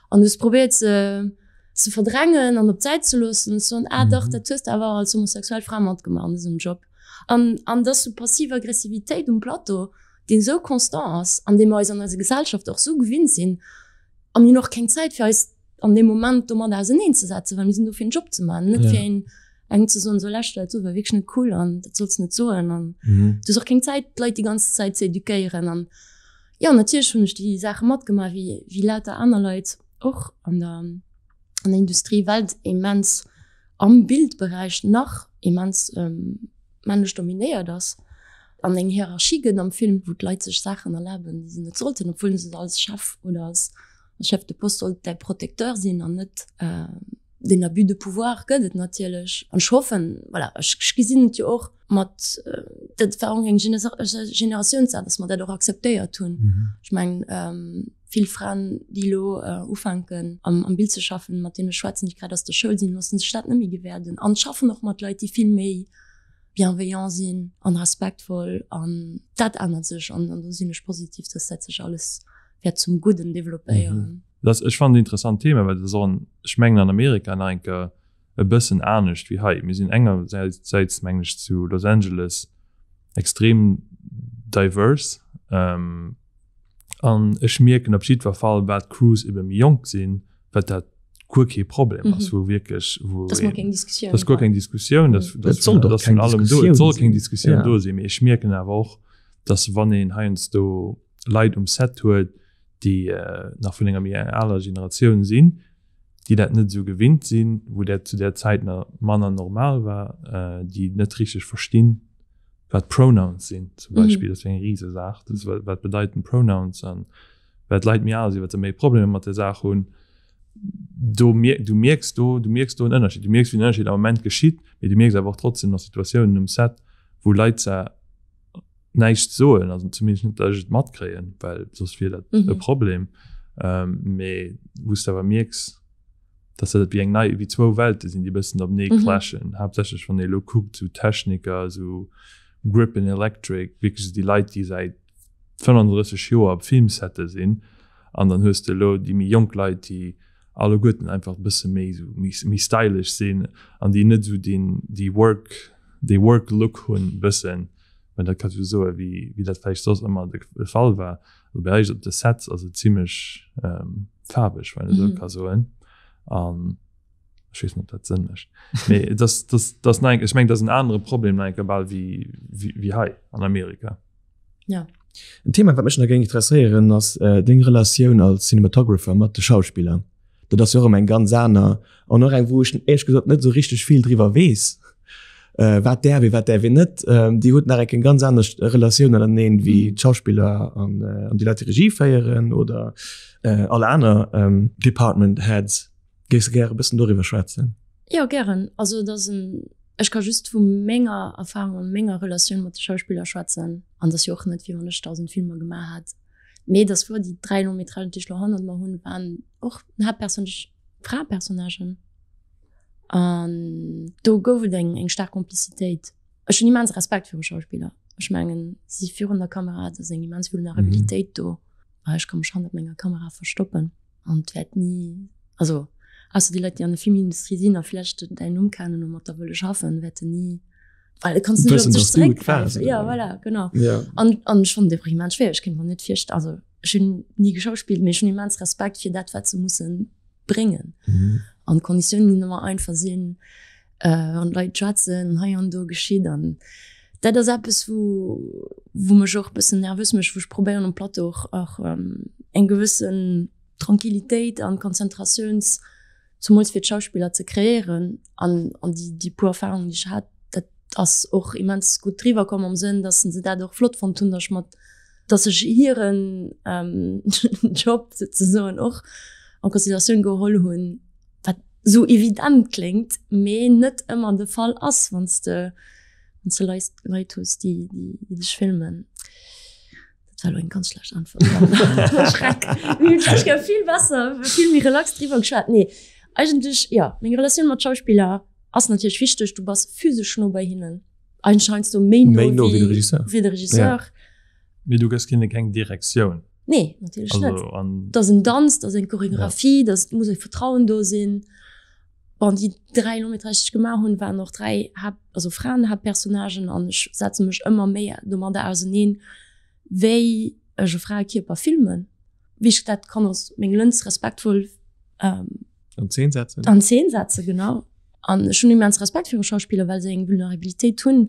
An du hues probéiert se ze verdrängen an op d'Säit ze loossen an ze soen, ah dach, dat hues de awer als homosexuell Fra matgemaach an dësem Job. An, an dass sou passiv Aggressivitéit um Plateau, deen esou constant ass an dee mer eis an eiser Gesellschaft och sou gewinnt sinn, a mir hunn och keng Zäit fir eis an deem Moment domadder auseneen ze setzen, well mir sinn do fir en Job ze maachen, net fir een engem ze soen, sou lauschter, dat do war wierklech net cool an dat solls de net soen an du hues och keng Zäit d'Leit déi ganz Zäit ze eduquéieren. An jo, natierlech hunn ech déi Saache matgemaach wéi, wéi lauter aner Leit. och an der, an der Industrie, well et immens am Bildberäich nach immens ähm, männlech dominéiert ass an eng Hierarchie gëtt am Film, wou d'Leit sech Saachen erlaben, déi se net sollten, obwuel se als Chef oder als, als Chef de Poste sollt däi Protecteur sinn an net äh, Den Abus de pouvoir gëtt et natierlech. An ech hoffen, voilà, ech gesinn et jo och mat, dat war och eng Generatiounssaach, datt mer dat och akzeptéiert hunn. Ech mengen, vill Fraen, déi elo ufänken am Bild ze schaffen, mat deene ech schwätzen, déi grad aus der Schoul sinn, loosse sech dat net méi gewäerden an schaffen och mat Leit, déi vill méi bienveillant sinn an respektvoll. An dat ännert sech an do sinn ech positiv, datt dat sech alles wäert zum Gudden developpéieren. Dat ech fannen interessant Thema, well dat ass och an, ech mengen an Amerika nach eng Kéier e bëssen anescht wéi hei. Mir sinn engersäits mengen ech zu Los Angeles extrem diverse an ech mierken op jiddwer Fall wat d'Crews ebe méi jonk sinn, wat dat guer kee Problem ass, wou wierklech wou Dass mer keng Diskussioun dass guer keng Diskussioun, dass dass soll dass vun allem do, et soll keng Diskussioun do sinn. Mee ech mierken awer och, dass wann een heiansdo Leit um Set huet, déi nach vun enger méi aler Generatioun sinn, déi dat net esou gewinnt sinn, wou dat zu där Zäit nach manner normal war, déi net richteg verstinn, wat Pronouns sinn zum Beispill. Dat ass jo eng Risesaach. Dat ass, wat bedeiten Pronouns? An wat d'Leit méi al sinn, wat se méi Problemer mat der Saach hunn. Do mier, du mierks do, du mierks do en Ënnerscheed. Du mierks, wéi den Ënnerscheed am Moment geschitt, mee du mierks awer och trotzdem nach Situatiounen um Set, wou Leit zwar näischt soen, also zumindest net, datt ech et matkréien, well soss wier dat e Problem, mee wou s de awer mierks, datt dat wéi eng nei, wéi zwou Welte sinn, déi e bëssen openee clashen, haaptsächlech wann ee elo kuckt, esou Techniker, esou Grip and Electric, wierklech esou déi Leit, déi säit 35 Joer op Filmsette sinn, an dann hues de elo déi méi jonk Leit, déi alleguerten einfach e bësse méi esou méi stylish sinn an déi net esou deen, déi Work, dee Work-Look hunn e bëssen. Mä dat kann ech soen, wéi, wéi dat vläicht soss ëmmer de Fall war. Also bei eis op de Sets ass et zimmlech ähm, faarweg, wann ech esou ka soen. An ech weess net, ob dat Sënn mécht. Mee das, das, das nach eng, ech meng, dat ass en anere Problem nach eng Kéier bal wéi, wéi, wéi hei an Amerika. Ja. En Thema, wat mech nach géing interesséieren, ass deng Relatioun als Cinematographer mat de Schauspiller. Dat ass jo och ëmmer eng ganz aner an och eng, wou ech éierlech gesot net esou richteg vill driwwer weess, wat däerf een, wat däerf een net. Dir hutt nach eng ganz anescht Relatioun ënnerteneen wéi d'Schauspiller an déi Leit, déi Regie féieren oder all aner Department Heads. Géifs de gäre e bëssen doriwwer schwätzen? Jo, gären. Also et ass en, ech ka just vu menger Erfahrung an menger Relatioun mat de Schauspiller schwätzen an et ass jo och net, wéi wann ech 1.000 Filmer gemaach hätt. Mee et ass wouer, déi 3 Long-métragen, déi ech elo hannert mer hunn, waren och haaptpersounlech Fraepersonnagen. An do gouf et eng, eng staark Komplizitéit. Ech hunn immens Respekt viru Schauspiller. Ech mengen, si si virun der Kamera, et ass eng immens Vulnerabilitéit do. A ech ka mech hannert menger Kamera verstoppen an et wäert ni, also ausser déi Leit, déi an der Filmindustrie sinn a vläicht däin Numm kennen a mat der wëlle schaffen, wäerten ni Well du kannst nicht op sech zeréckgräifen. Ja, voilà, genau. Ja. An, an ech fannen dat och immens schwéier. Ech kéint mer net virstellen, also ech hunn ni geschauspillt, mee ech hunn immens Respekt fir dat, wat se mussen bréngen. Mhm. An d'Konditiounen, déi nëmmer einfach sinn, äh, wann d'Leit schwätzen, hei an do geschitt. An dat ass eppes, wou, wou mech och e bëssen nervös mécht, wou ech probéieren um Plateau och, och ähm, eng gewëssen Tranquillitéit an Konzentratiouns, zumools fir d'Schauspiller ze kreéieren an an déi déi puer Erfahrungen déi ech hat, dat ass och immens gutt driwwer komm am Sënn, dass se dat och flott fonnt hunn, dass ech mat dass ech hiren Job souzesoen och en Consideratioun geholl hunn, wat esou evident kléngt, mee net ëmmer de Fall ass, wann s de wann s de Leit Leit hues, déi déi dech filmen. Dat war elo eng ganz schlecht Antwort. Schreck. Mir hunn d'lescht Kéier vill besser, vill méi relax driwwer geschwat. Nee, eigentlech, jo, meng Relatioun mat Schauspiller ass natierlech wichteg. Du bass physesch no bei hinnen. Eigentlech heiansdo méi no Méi no wéi de Regisseur. wéi de Regisseur. Mee du gëss hinne keng Direktioun. Nee, natierlech net. Also an. Dat ass en Danz, dat ass eng Choreographie, dat muss e Vertrauen do sinn. Bon, déi 3 Long-métrages, déi ech gemaach hunn, waren och 3 Haupt-, also Fraen-Haaptpersonnagen an ech setze mech ëmmer méi domadder auseneen, wéi ech e Fraekierper filmen, wéi ech dat kann als meng Lëns respektvoll An Zeen setzen. An Zeen setzen, genau. An ech hunn immens Respekt viru Schauspiller, well se eng Vulnerabilitéit hunn,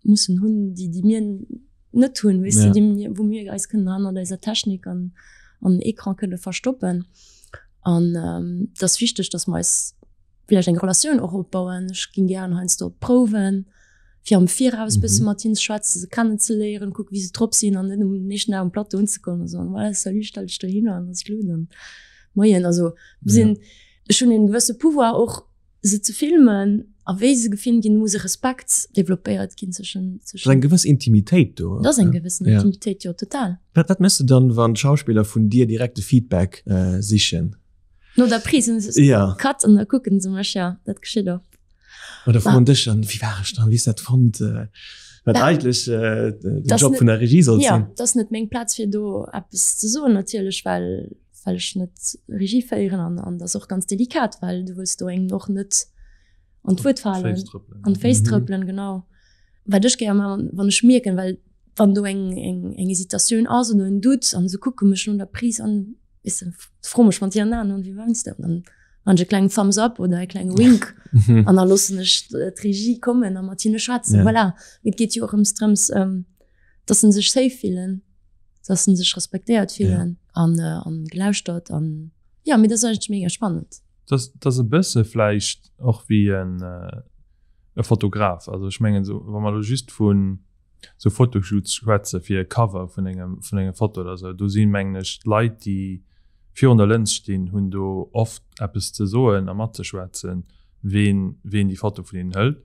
mussen hunn, déi, déi mir net hunn, weess de, déi mir, wou mir eis kënnen hannert eiser Technik an an Ecran kënne verstoppen. An et ass wichteg, dass mer eis vläicht eng Relatioun och opbauen. Ech ginn gären heiansdo op d'Prouwen, fir am Viraus e bësse mat hinnen ze schwätzen, se kennenzeléieren, kucken, wéi se drop sinn an net um nächsten Dag um Plateau unzekommen a soen, voilà, salut, stell dech dohinner an ass gutt an moien. Also mir sinn. Ech hunn en gewësse Pouvoir och se ze filmen a wéi se gefilmt ginn, muss e Respekt developpéiert ginn zwëschen. Ass eng gewëss Intimitéit do. Et ass eng gewëssen Intimitéit, jo, total. Wat, wat méchs de dann, wann d'Schauspiller vun dir direkt de Feedback sichen? No der Prise hunn se ja. Cut an da kucken se mech, ja, dat geschitt oft. Oder froen dech dann, wéi war ech dann, wéi hues dat fonnt? Wat eigentlech den Job vun der Regie sollt sinn. Ja, dat ass net meng Plaz fir do eppes ze soen natierlech, well well ech net Regie féieren an an dat ass och ganz delikat, well du wëlls do engem och net an d'Wuert falen, an d'Féiss trëppelen, genau. Wat ech gär maachen, wann ech mierken, well wann do eng eng eng Hesitatioun ass oder en Doute an se kucke mech no der Prise an, weess de, froe mech mat hiren Aen an, wéi mengs de? An dann man ech e klengen Thumbs up oder e klenge Wink an da loossen ech d'Regie kommen a mat hinne schwätzen. Ja. Voilà. Mee et geet jo och ëms drëms, dass se sech safe fillen, dass se sech respektéiert fillen ja. an, äh, an gelauschtert an ja, mee dat ass eigentlech mega spannend. Das, das e bësse vläicht och wéi en, äh, e Fotograf. Also ech mengen so, wa mer elo just vun sou Fotoshoots schwätze fir e Cover vun engem vun enger Foto oder sou, do sinn mengen ech d'Leit déi virun der Lëns stinn, hunn do oft eppes ze soen a matzeschwätzen, ween ween déi Foto vun hinnen hëlt.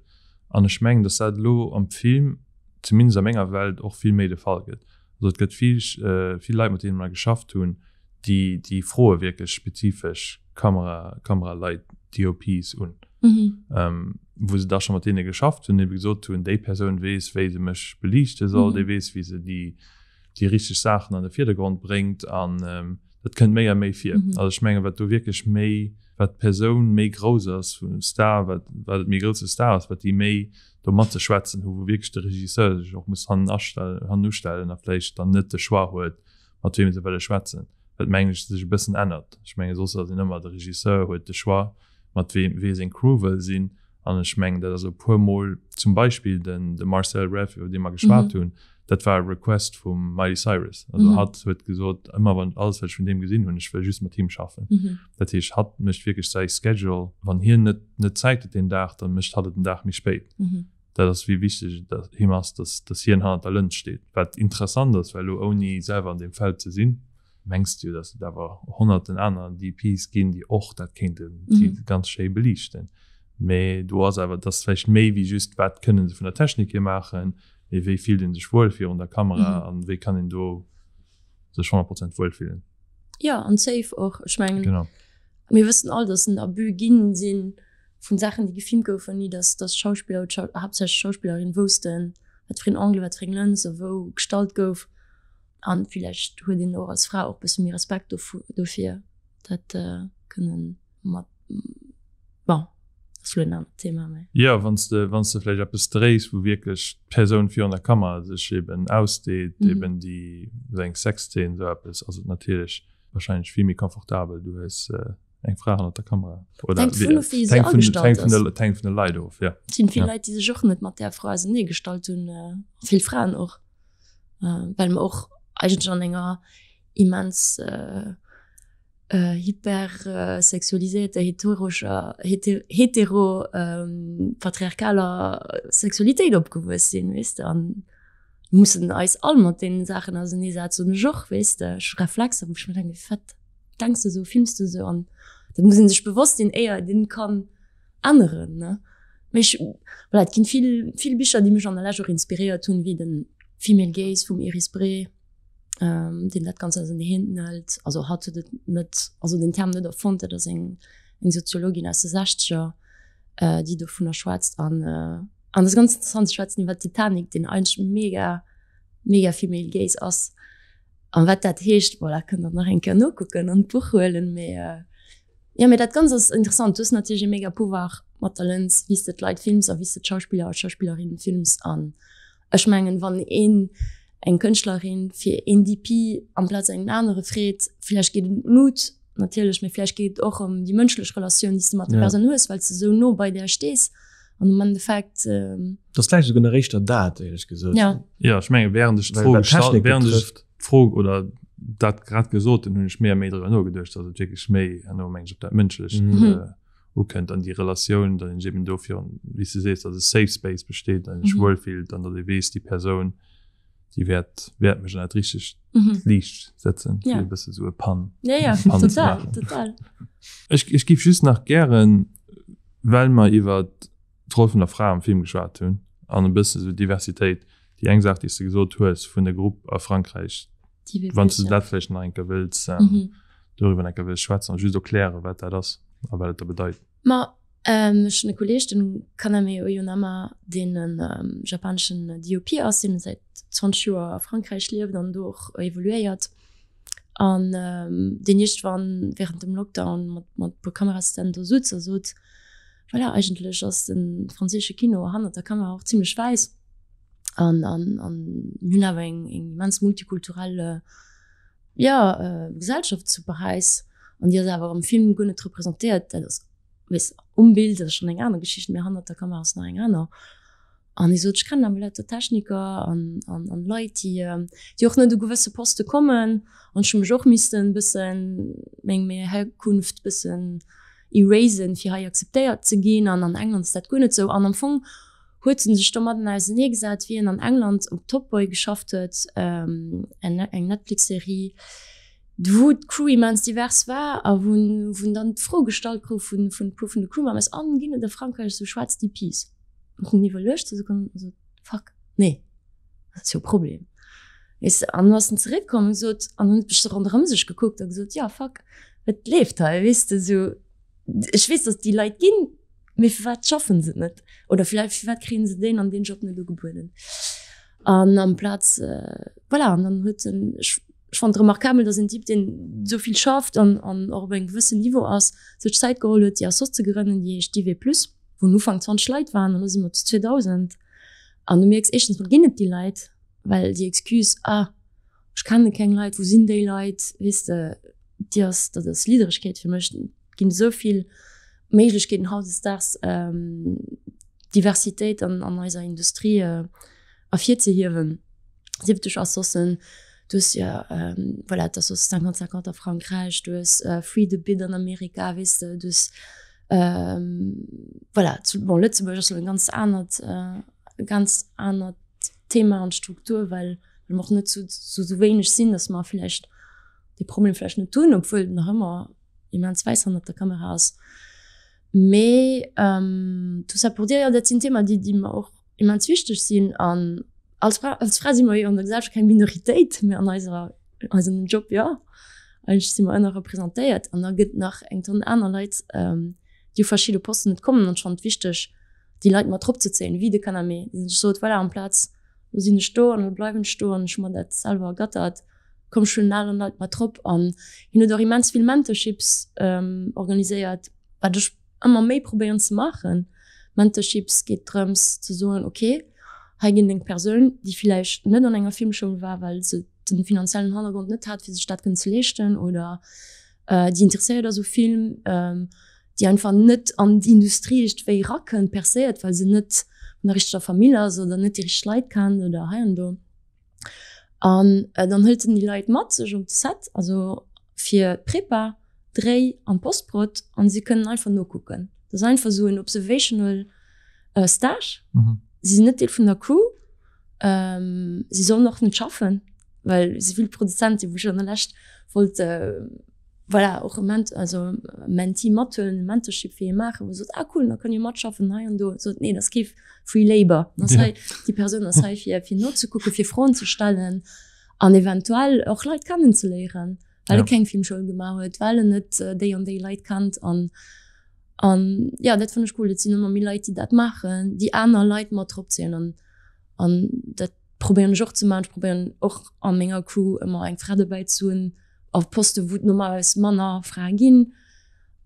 An ech mengen, datt dat elo am Film, zumindest a menger Welt, och vill méi de Fall gëtt. Also et gëtt vill vill Leit mat deene mer geschafft hunn, déi déi froe wierklech spezifesch Kamera Kameraleit, DOPs un. Mhm. Ähm, wou se da scho mat deene geschafft hunn, ebe gesot hunn, déi Persoun weess, wéi se mech beliichte soll, mhm. déi weess, wéi se déi, déi richteg Saachen an de Virdergrond bréngt an ähm, dat kënnt méi a méi vir. Mhm. Also ech menge wat do wierklech méi wat d'Persoun méi grouss ass vum Star, wat, wat et méi grousse Star ass, wat déi méi do mat ze schwätzen hu, wou wierklech de Regisseur sech och muss hannen astellen, hannen ustellen a vläicht dann net de Choix huet, mat weem se wëlle schwätzen. Wat mengen ech sech e bëssen ännert. Ech menge soss ass een ëmmer de Regisseur huet de Choix, mat weem wee seng Crew wëll sinn. An ech mengen dat ass e puer Mol zum Beispill den de Marcel Reff iwwer dee mer geschwat hunn, dat war e Request vum Miley Cyrus. Also hatt huet gesot, ëmmer wann alles wat ech vun deem gesinn hunn, ech wëll just mat him schaffen. Dat heescht hatt mécht wierklech säi Schedule, wann hien net net Zäit huet deen Dag, dann mécht hatt et en Dag méi spéit. Dat ass wéi wichteg et him ass, dass dass hien hannert der Lëns steet. Wat interessant ass, well elo ouni selwer an deem Feld ze sinn, mengs de jo, dass et awer honnerten aner DPs ginn, déi och dat kéinten déi ganz schéi beliichten. Mee do ass awer, et ass vläicht méi wéi just, wat kënne se vun der Technik hier maachen, mee wéi fillt ee sech wuel virun der Kamera an wéi kann een do sech 100 Prozent wuel fillen. Jo, an safe och. Ech mengen, Genau. mir wëssen all, dass en Abus ginn sinn vun Saachen, déi gefilmt goufen, ni dass dass Schauspiller oder Schau haaptsächlech Schauspillerinnen woussten, wat fir een Angle, wat fir eng Lëns a wou gestallt gouf. An villäicht huet een och als Fra och bësse méi Respekt dovu dofir, dat kënnen mat, bon, ass lo en anert Thema, mä. Jo, wann s de, wann s de vläicht eppes dréis, wou wierklech d'Persoun virun der Kamera sech eben ausdeet, eben déi, esou eng Sexzeen, esou eppes, ass et natierlech wahrscheinlech vill méi confortabel, du hues eng Fra hannert der Kamera. Oder Hänkt vun of, wéi se agestallt ass. Hänkt vun de Leit of, ja. Et sinn vill Leit, déi sech och net mat där Fra ausenee gestallt hunn, vill Fraen och. Äh, well mer och eigentlech an enger immens äh, äh, hypersexualisierter, heteroscher, heter, hetero, ähm, patriarchaler Sexualitéit opgewuess sinn, weess de, an mussen eis all mat deenen Saachen auseneesetzen, und ech och, weess de, ech hu Reflexer, wou ech mir denken, wat denks de sou, films de sou, an dat muss een sech bewosst sinn, éier een kann änneren, ne. Mee ech, voilà, et ginn vill, vill Bicher, déi mech an der Lescht och inspiréiert hunn, wéi den Female Gaze vum Iris Brey, deen dat Ganzt auserneen hëlt. Also hatt huet et net, also den Term net erfonnt, dat ass eng, eng Soziologin aus de Sechzeger, déi dovunner schwätzt. An, an dat ass ganz interessant, se schwätzen iwwer Titanic, deen eigentlech mega, mega Female Gaze ass. An wat dat heescht, voilà, kënnt der nach eng Kéier nokucken an d'Buch huelen, mee. Jo, mee dat Ganzt ass interessant. Du hues natierlech e mega Pouvoir mat der Lëns, wéi s de d'Leit films a wéi s de d'Schauspiller a d'Schauspillerinnen films. An ech mengen, wann een eng Kënschtlerin fir een DP amplaz engem anere freet, villäicht geet et ëm d'Mood natierlech, mee villäicht geet et och ëm déi mënschlech Relatioun, déi s de mat der Persoun hues, well s de esou no bei där stees. An am Endeffekt. Et ass vläicht esouguer nach éischter dat, éierlech gesot. Jo. Jo, ech menge während ech d'Fro gestallt, während ech d'Fro oder dat grad gesot hunn, hunn ech méi a méi driwwer nogeduecht, datt et wierklech méi herno, meng ech, op dat Mënschlecht ukënnt an déi Relatioun, datt een sech eben dofir, wéi s de sees, datt e Safe Space besteet, datt een sech wuelfillt an datt ee weess, déi Persoun. Déi wäert, wäert mech an dat richtegt mhm. Liicht setzen, fir ja. e bësse sou e Pan. Ja, ja, Pan total, total. Ech, ech giff just nach gären, well mer iwwer d'Roll vun der Fra am Film geschwat hunn an e bësse sou Diversitéit, déi eng Saach, déi s de gesot hues vun der Grupp a Frankräich, wann s du dat vläicht nach eng Kéier wëlls, ähm, mhm. doriwwer eng Kéier wëlls schwätzen an just erklären, wat dat ass a wat et da bedeit. Ma Ech hunn e Kolleeg, den Kaname Oyonama, deen e japaneschen DOP ass, deen säit 20 Joer a Frankräich lieft an do och evoluéiert. An deen iergendwann wärend dem Lockdown mat mat e puer Kameraassistenten do sutz a sot, Voilà, eigentlech ass de franséische Kino hannert der Kamera och zimmlech wäiss. An an an mir hunn awer eng eng immens multikulturell jo Gesellschaft zu Paräis an déi ass awer am Film guer net representéiert. Dat ass weess, um Bild ass schonn eng aner Geschicht, mee hannert der Kamera ass nach eng aner. An hie sot, ech kennen awer lauter Techniker an, an, an Leit, déi, déi och net u gewësse Poste kommen. An ech hu mech och missten e bëssen meng, meng Herkunft bëssen erasen, fir hei akzeptéiert ze ginn. An an England ass dat guer net sou. An am Fong huet en sech domadden auseneegesat, wéi en an England op Top Boy geschafft huet, eng, eng Netflix-Serie, wou d'Crew immens divers war a wou en dann d'Fro gestallt gouf vun e puer vun de Crewmembers, An, ginn et a Frankräich esou schwaarz DPs? An hunn iwwerluecht zwou Sekonnen a sot, Fuck, nee, dat ass jo e Problem. Weess de, an du ass en zeréckkomm a gesot, an hunn ech ronderëm sech gekuckt a gesot, Jo, fuck, et leeft hei, weess de, esou, ech weess, datt et déi Leit ginn, mee firwat schaffen se et net? Oder vläicht, firwat kréien se deen an deen Job net ugebueden? An amplaz, voilà, an dann huet en, ech Ech fannen et remarkabel, dass en Typ, deen esou vill schafft an an och op engem gewëssen Niveau ass, sech d'Zäit geholl huet, déi Assoss ze grënnen, déi heescht IV Plus, wou um Ufank 20 Leit waren an elo si mer zu 2.000. An du mierks, éischtens mol ginn et déi Leit, well déi Excuse, ah, ech kenne keng Leit, wou sinn déi Leit, weess de, déi ass, dat ass Lidderegkeet fir mech. Et ginn esou vill Méiglechkeeten hautdesdaags, d'Diversitéit an an eiser Industrie ervirzehiewen. 70 Assossen, du hues jo voilà d'Assoss 50-50 a Frankräich, du hues Free the Bid an Amerika, weess de, du hues voilà zu bon Lëtzebuerg ass elo en ganz anert e ganz anert Thema an Struktur, well well mer och net sou sou wéineg sinn, datt mer vläicht dee Problem vläicht net hunn, obwuel nach ëmmer immens wäiss hannert der Kamera ass. Mee tout ça pour dire, jo dat sinn Themen, déi déi mer och immens wichteg sinn an als Fra, als Fra si mer jo an der Gesellschaft keng Minoritéit, mee an eiser, eisem Job jo. Eigentlech si mer ënnerrepresentéiert an da gëtt nach eng Tonn aner Leit, déi u verschidde Posten net kommen an ech fannen et wichteg, déi Leit mat eropzezéien, wéi de Kaname, dee sech sot, voilà, amplaz lo sinn ech do an lo bleiwen ech do an ech hu mer dat selwer ergattert, komm ech huelen aner Leit mat erop an hien huet och immens vill Mentorships organiséiert, wat ech ëmmer méi probéieren ze maachen. Mentorships geet drëms ze soen, ok, hei ginn eng Persoun, déi villäicht net an enger Filmschoul war, well se den finanziellen Hannergrond net hat, fir sech dat kënnen ze leeschten oder déi interesséiert ass u Film, déi einfach net an d'Industrie iergendwéi erakënnt, percéiert, well se net vun der richteger Famill ass oder net déi richteg Leit kennt oder hei an do. An dann hëlt en déi Leit mat sech op de Set, also fir d'Prepa, Dréi an d'Postprod, an si kënnen einfach nokucken. Dat ass einfach esou en observational Stage. Si sinn net Deel vun der Crew, si sollen och net schaffen, well esou vill Produzente wou ech an der Lescht wollt voilà, och e Ment, also Mentee mathuelen, e Mentorship fir hie maachen, wou e sot, ah cool, da kann jo matschaffen hei an do. Sot, nee, dat ass kee Free Labor, dat ass hei, déi Persoun ass hei fir, fir nozekucken, fir Froen ze stellen an eventuell och Leit kennenzeléieren, well e keng Filmschoul gemaach huet, well en net déi an déi Leit kennt an, an ja, dat fannen ech cool. Et sinn ëmmer méi Leit, déi dat maachen, déi aner Leit mat eropzéien an, an dat probéieren ech och ze maachen. Ech probéieren och a menger Crew ëmmer eng Fra dobäi ze hunn, a Poste wou et normalerweis manner Frae ginn.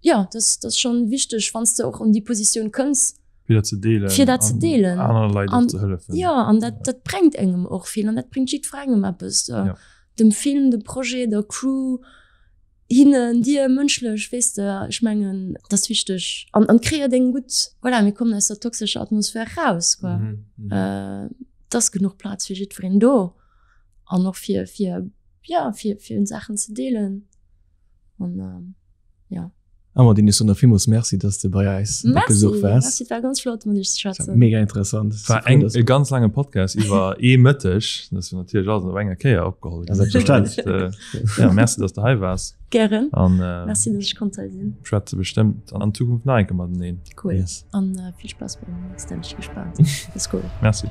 Jo, dat ass schonn wichteg, wann s de och an déi Positioun kënns, fir dat ze deelen, fir dat ze deelen anere Leit och ze hëllefen. Jo, an dat, dat bréngt engem och vill an dat bréngt jiddwerengem eppes, dem Film, dem Projet, der Crew, hinnen, dir, mënschlech, weess de. Ech mengen, dat ass wichteg an an kreéiert eng gutt, voilà, mir kommen aus der toxescher Atmosphär raus, quoi. Et ass genuch Plaz fir jiddwereen do an och fir, fir ja fir fir Saachen ze deelen an ja. Amandine, ech soen der villmools Merci, dass de bei eis op Besuch waars. Merci, et war ganz flott mat iech ze schwätzen. Mega interessant. Et war eng, e ganz laange Podcast iwwer ee Mëtteg. Dat ass jo natierlech alles op enger Kéier opgeholl ginn. Selbstverständlech. Ja, merci, dass de hei waars. Gären. An Merci, dass ech konnt hei sinn. Schwätze bestëmmt an Zukunft nach eng Kéier mateneen. Cool. Yes. An vill Spaass beim nächsten, ech si gespaant. Ass cool. Merci.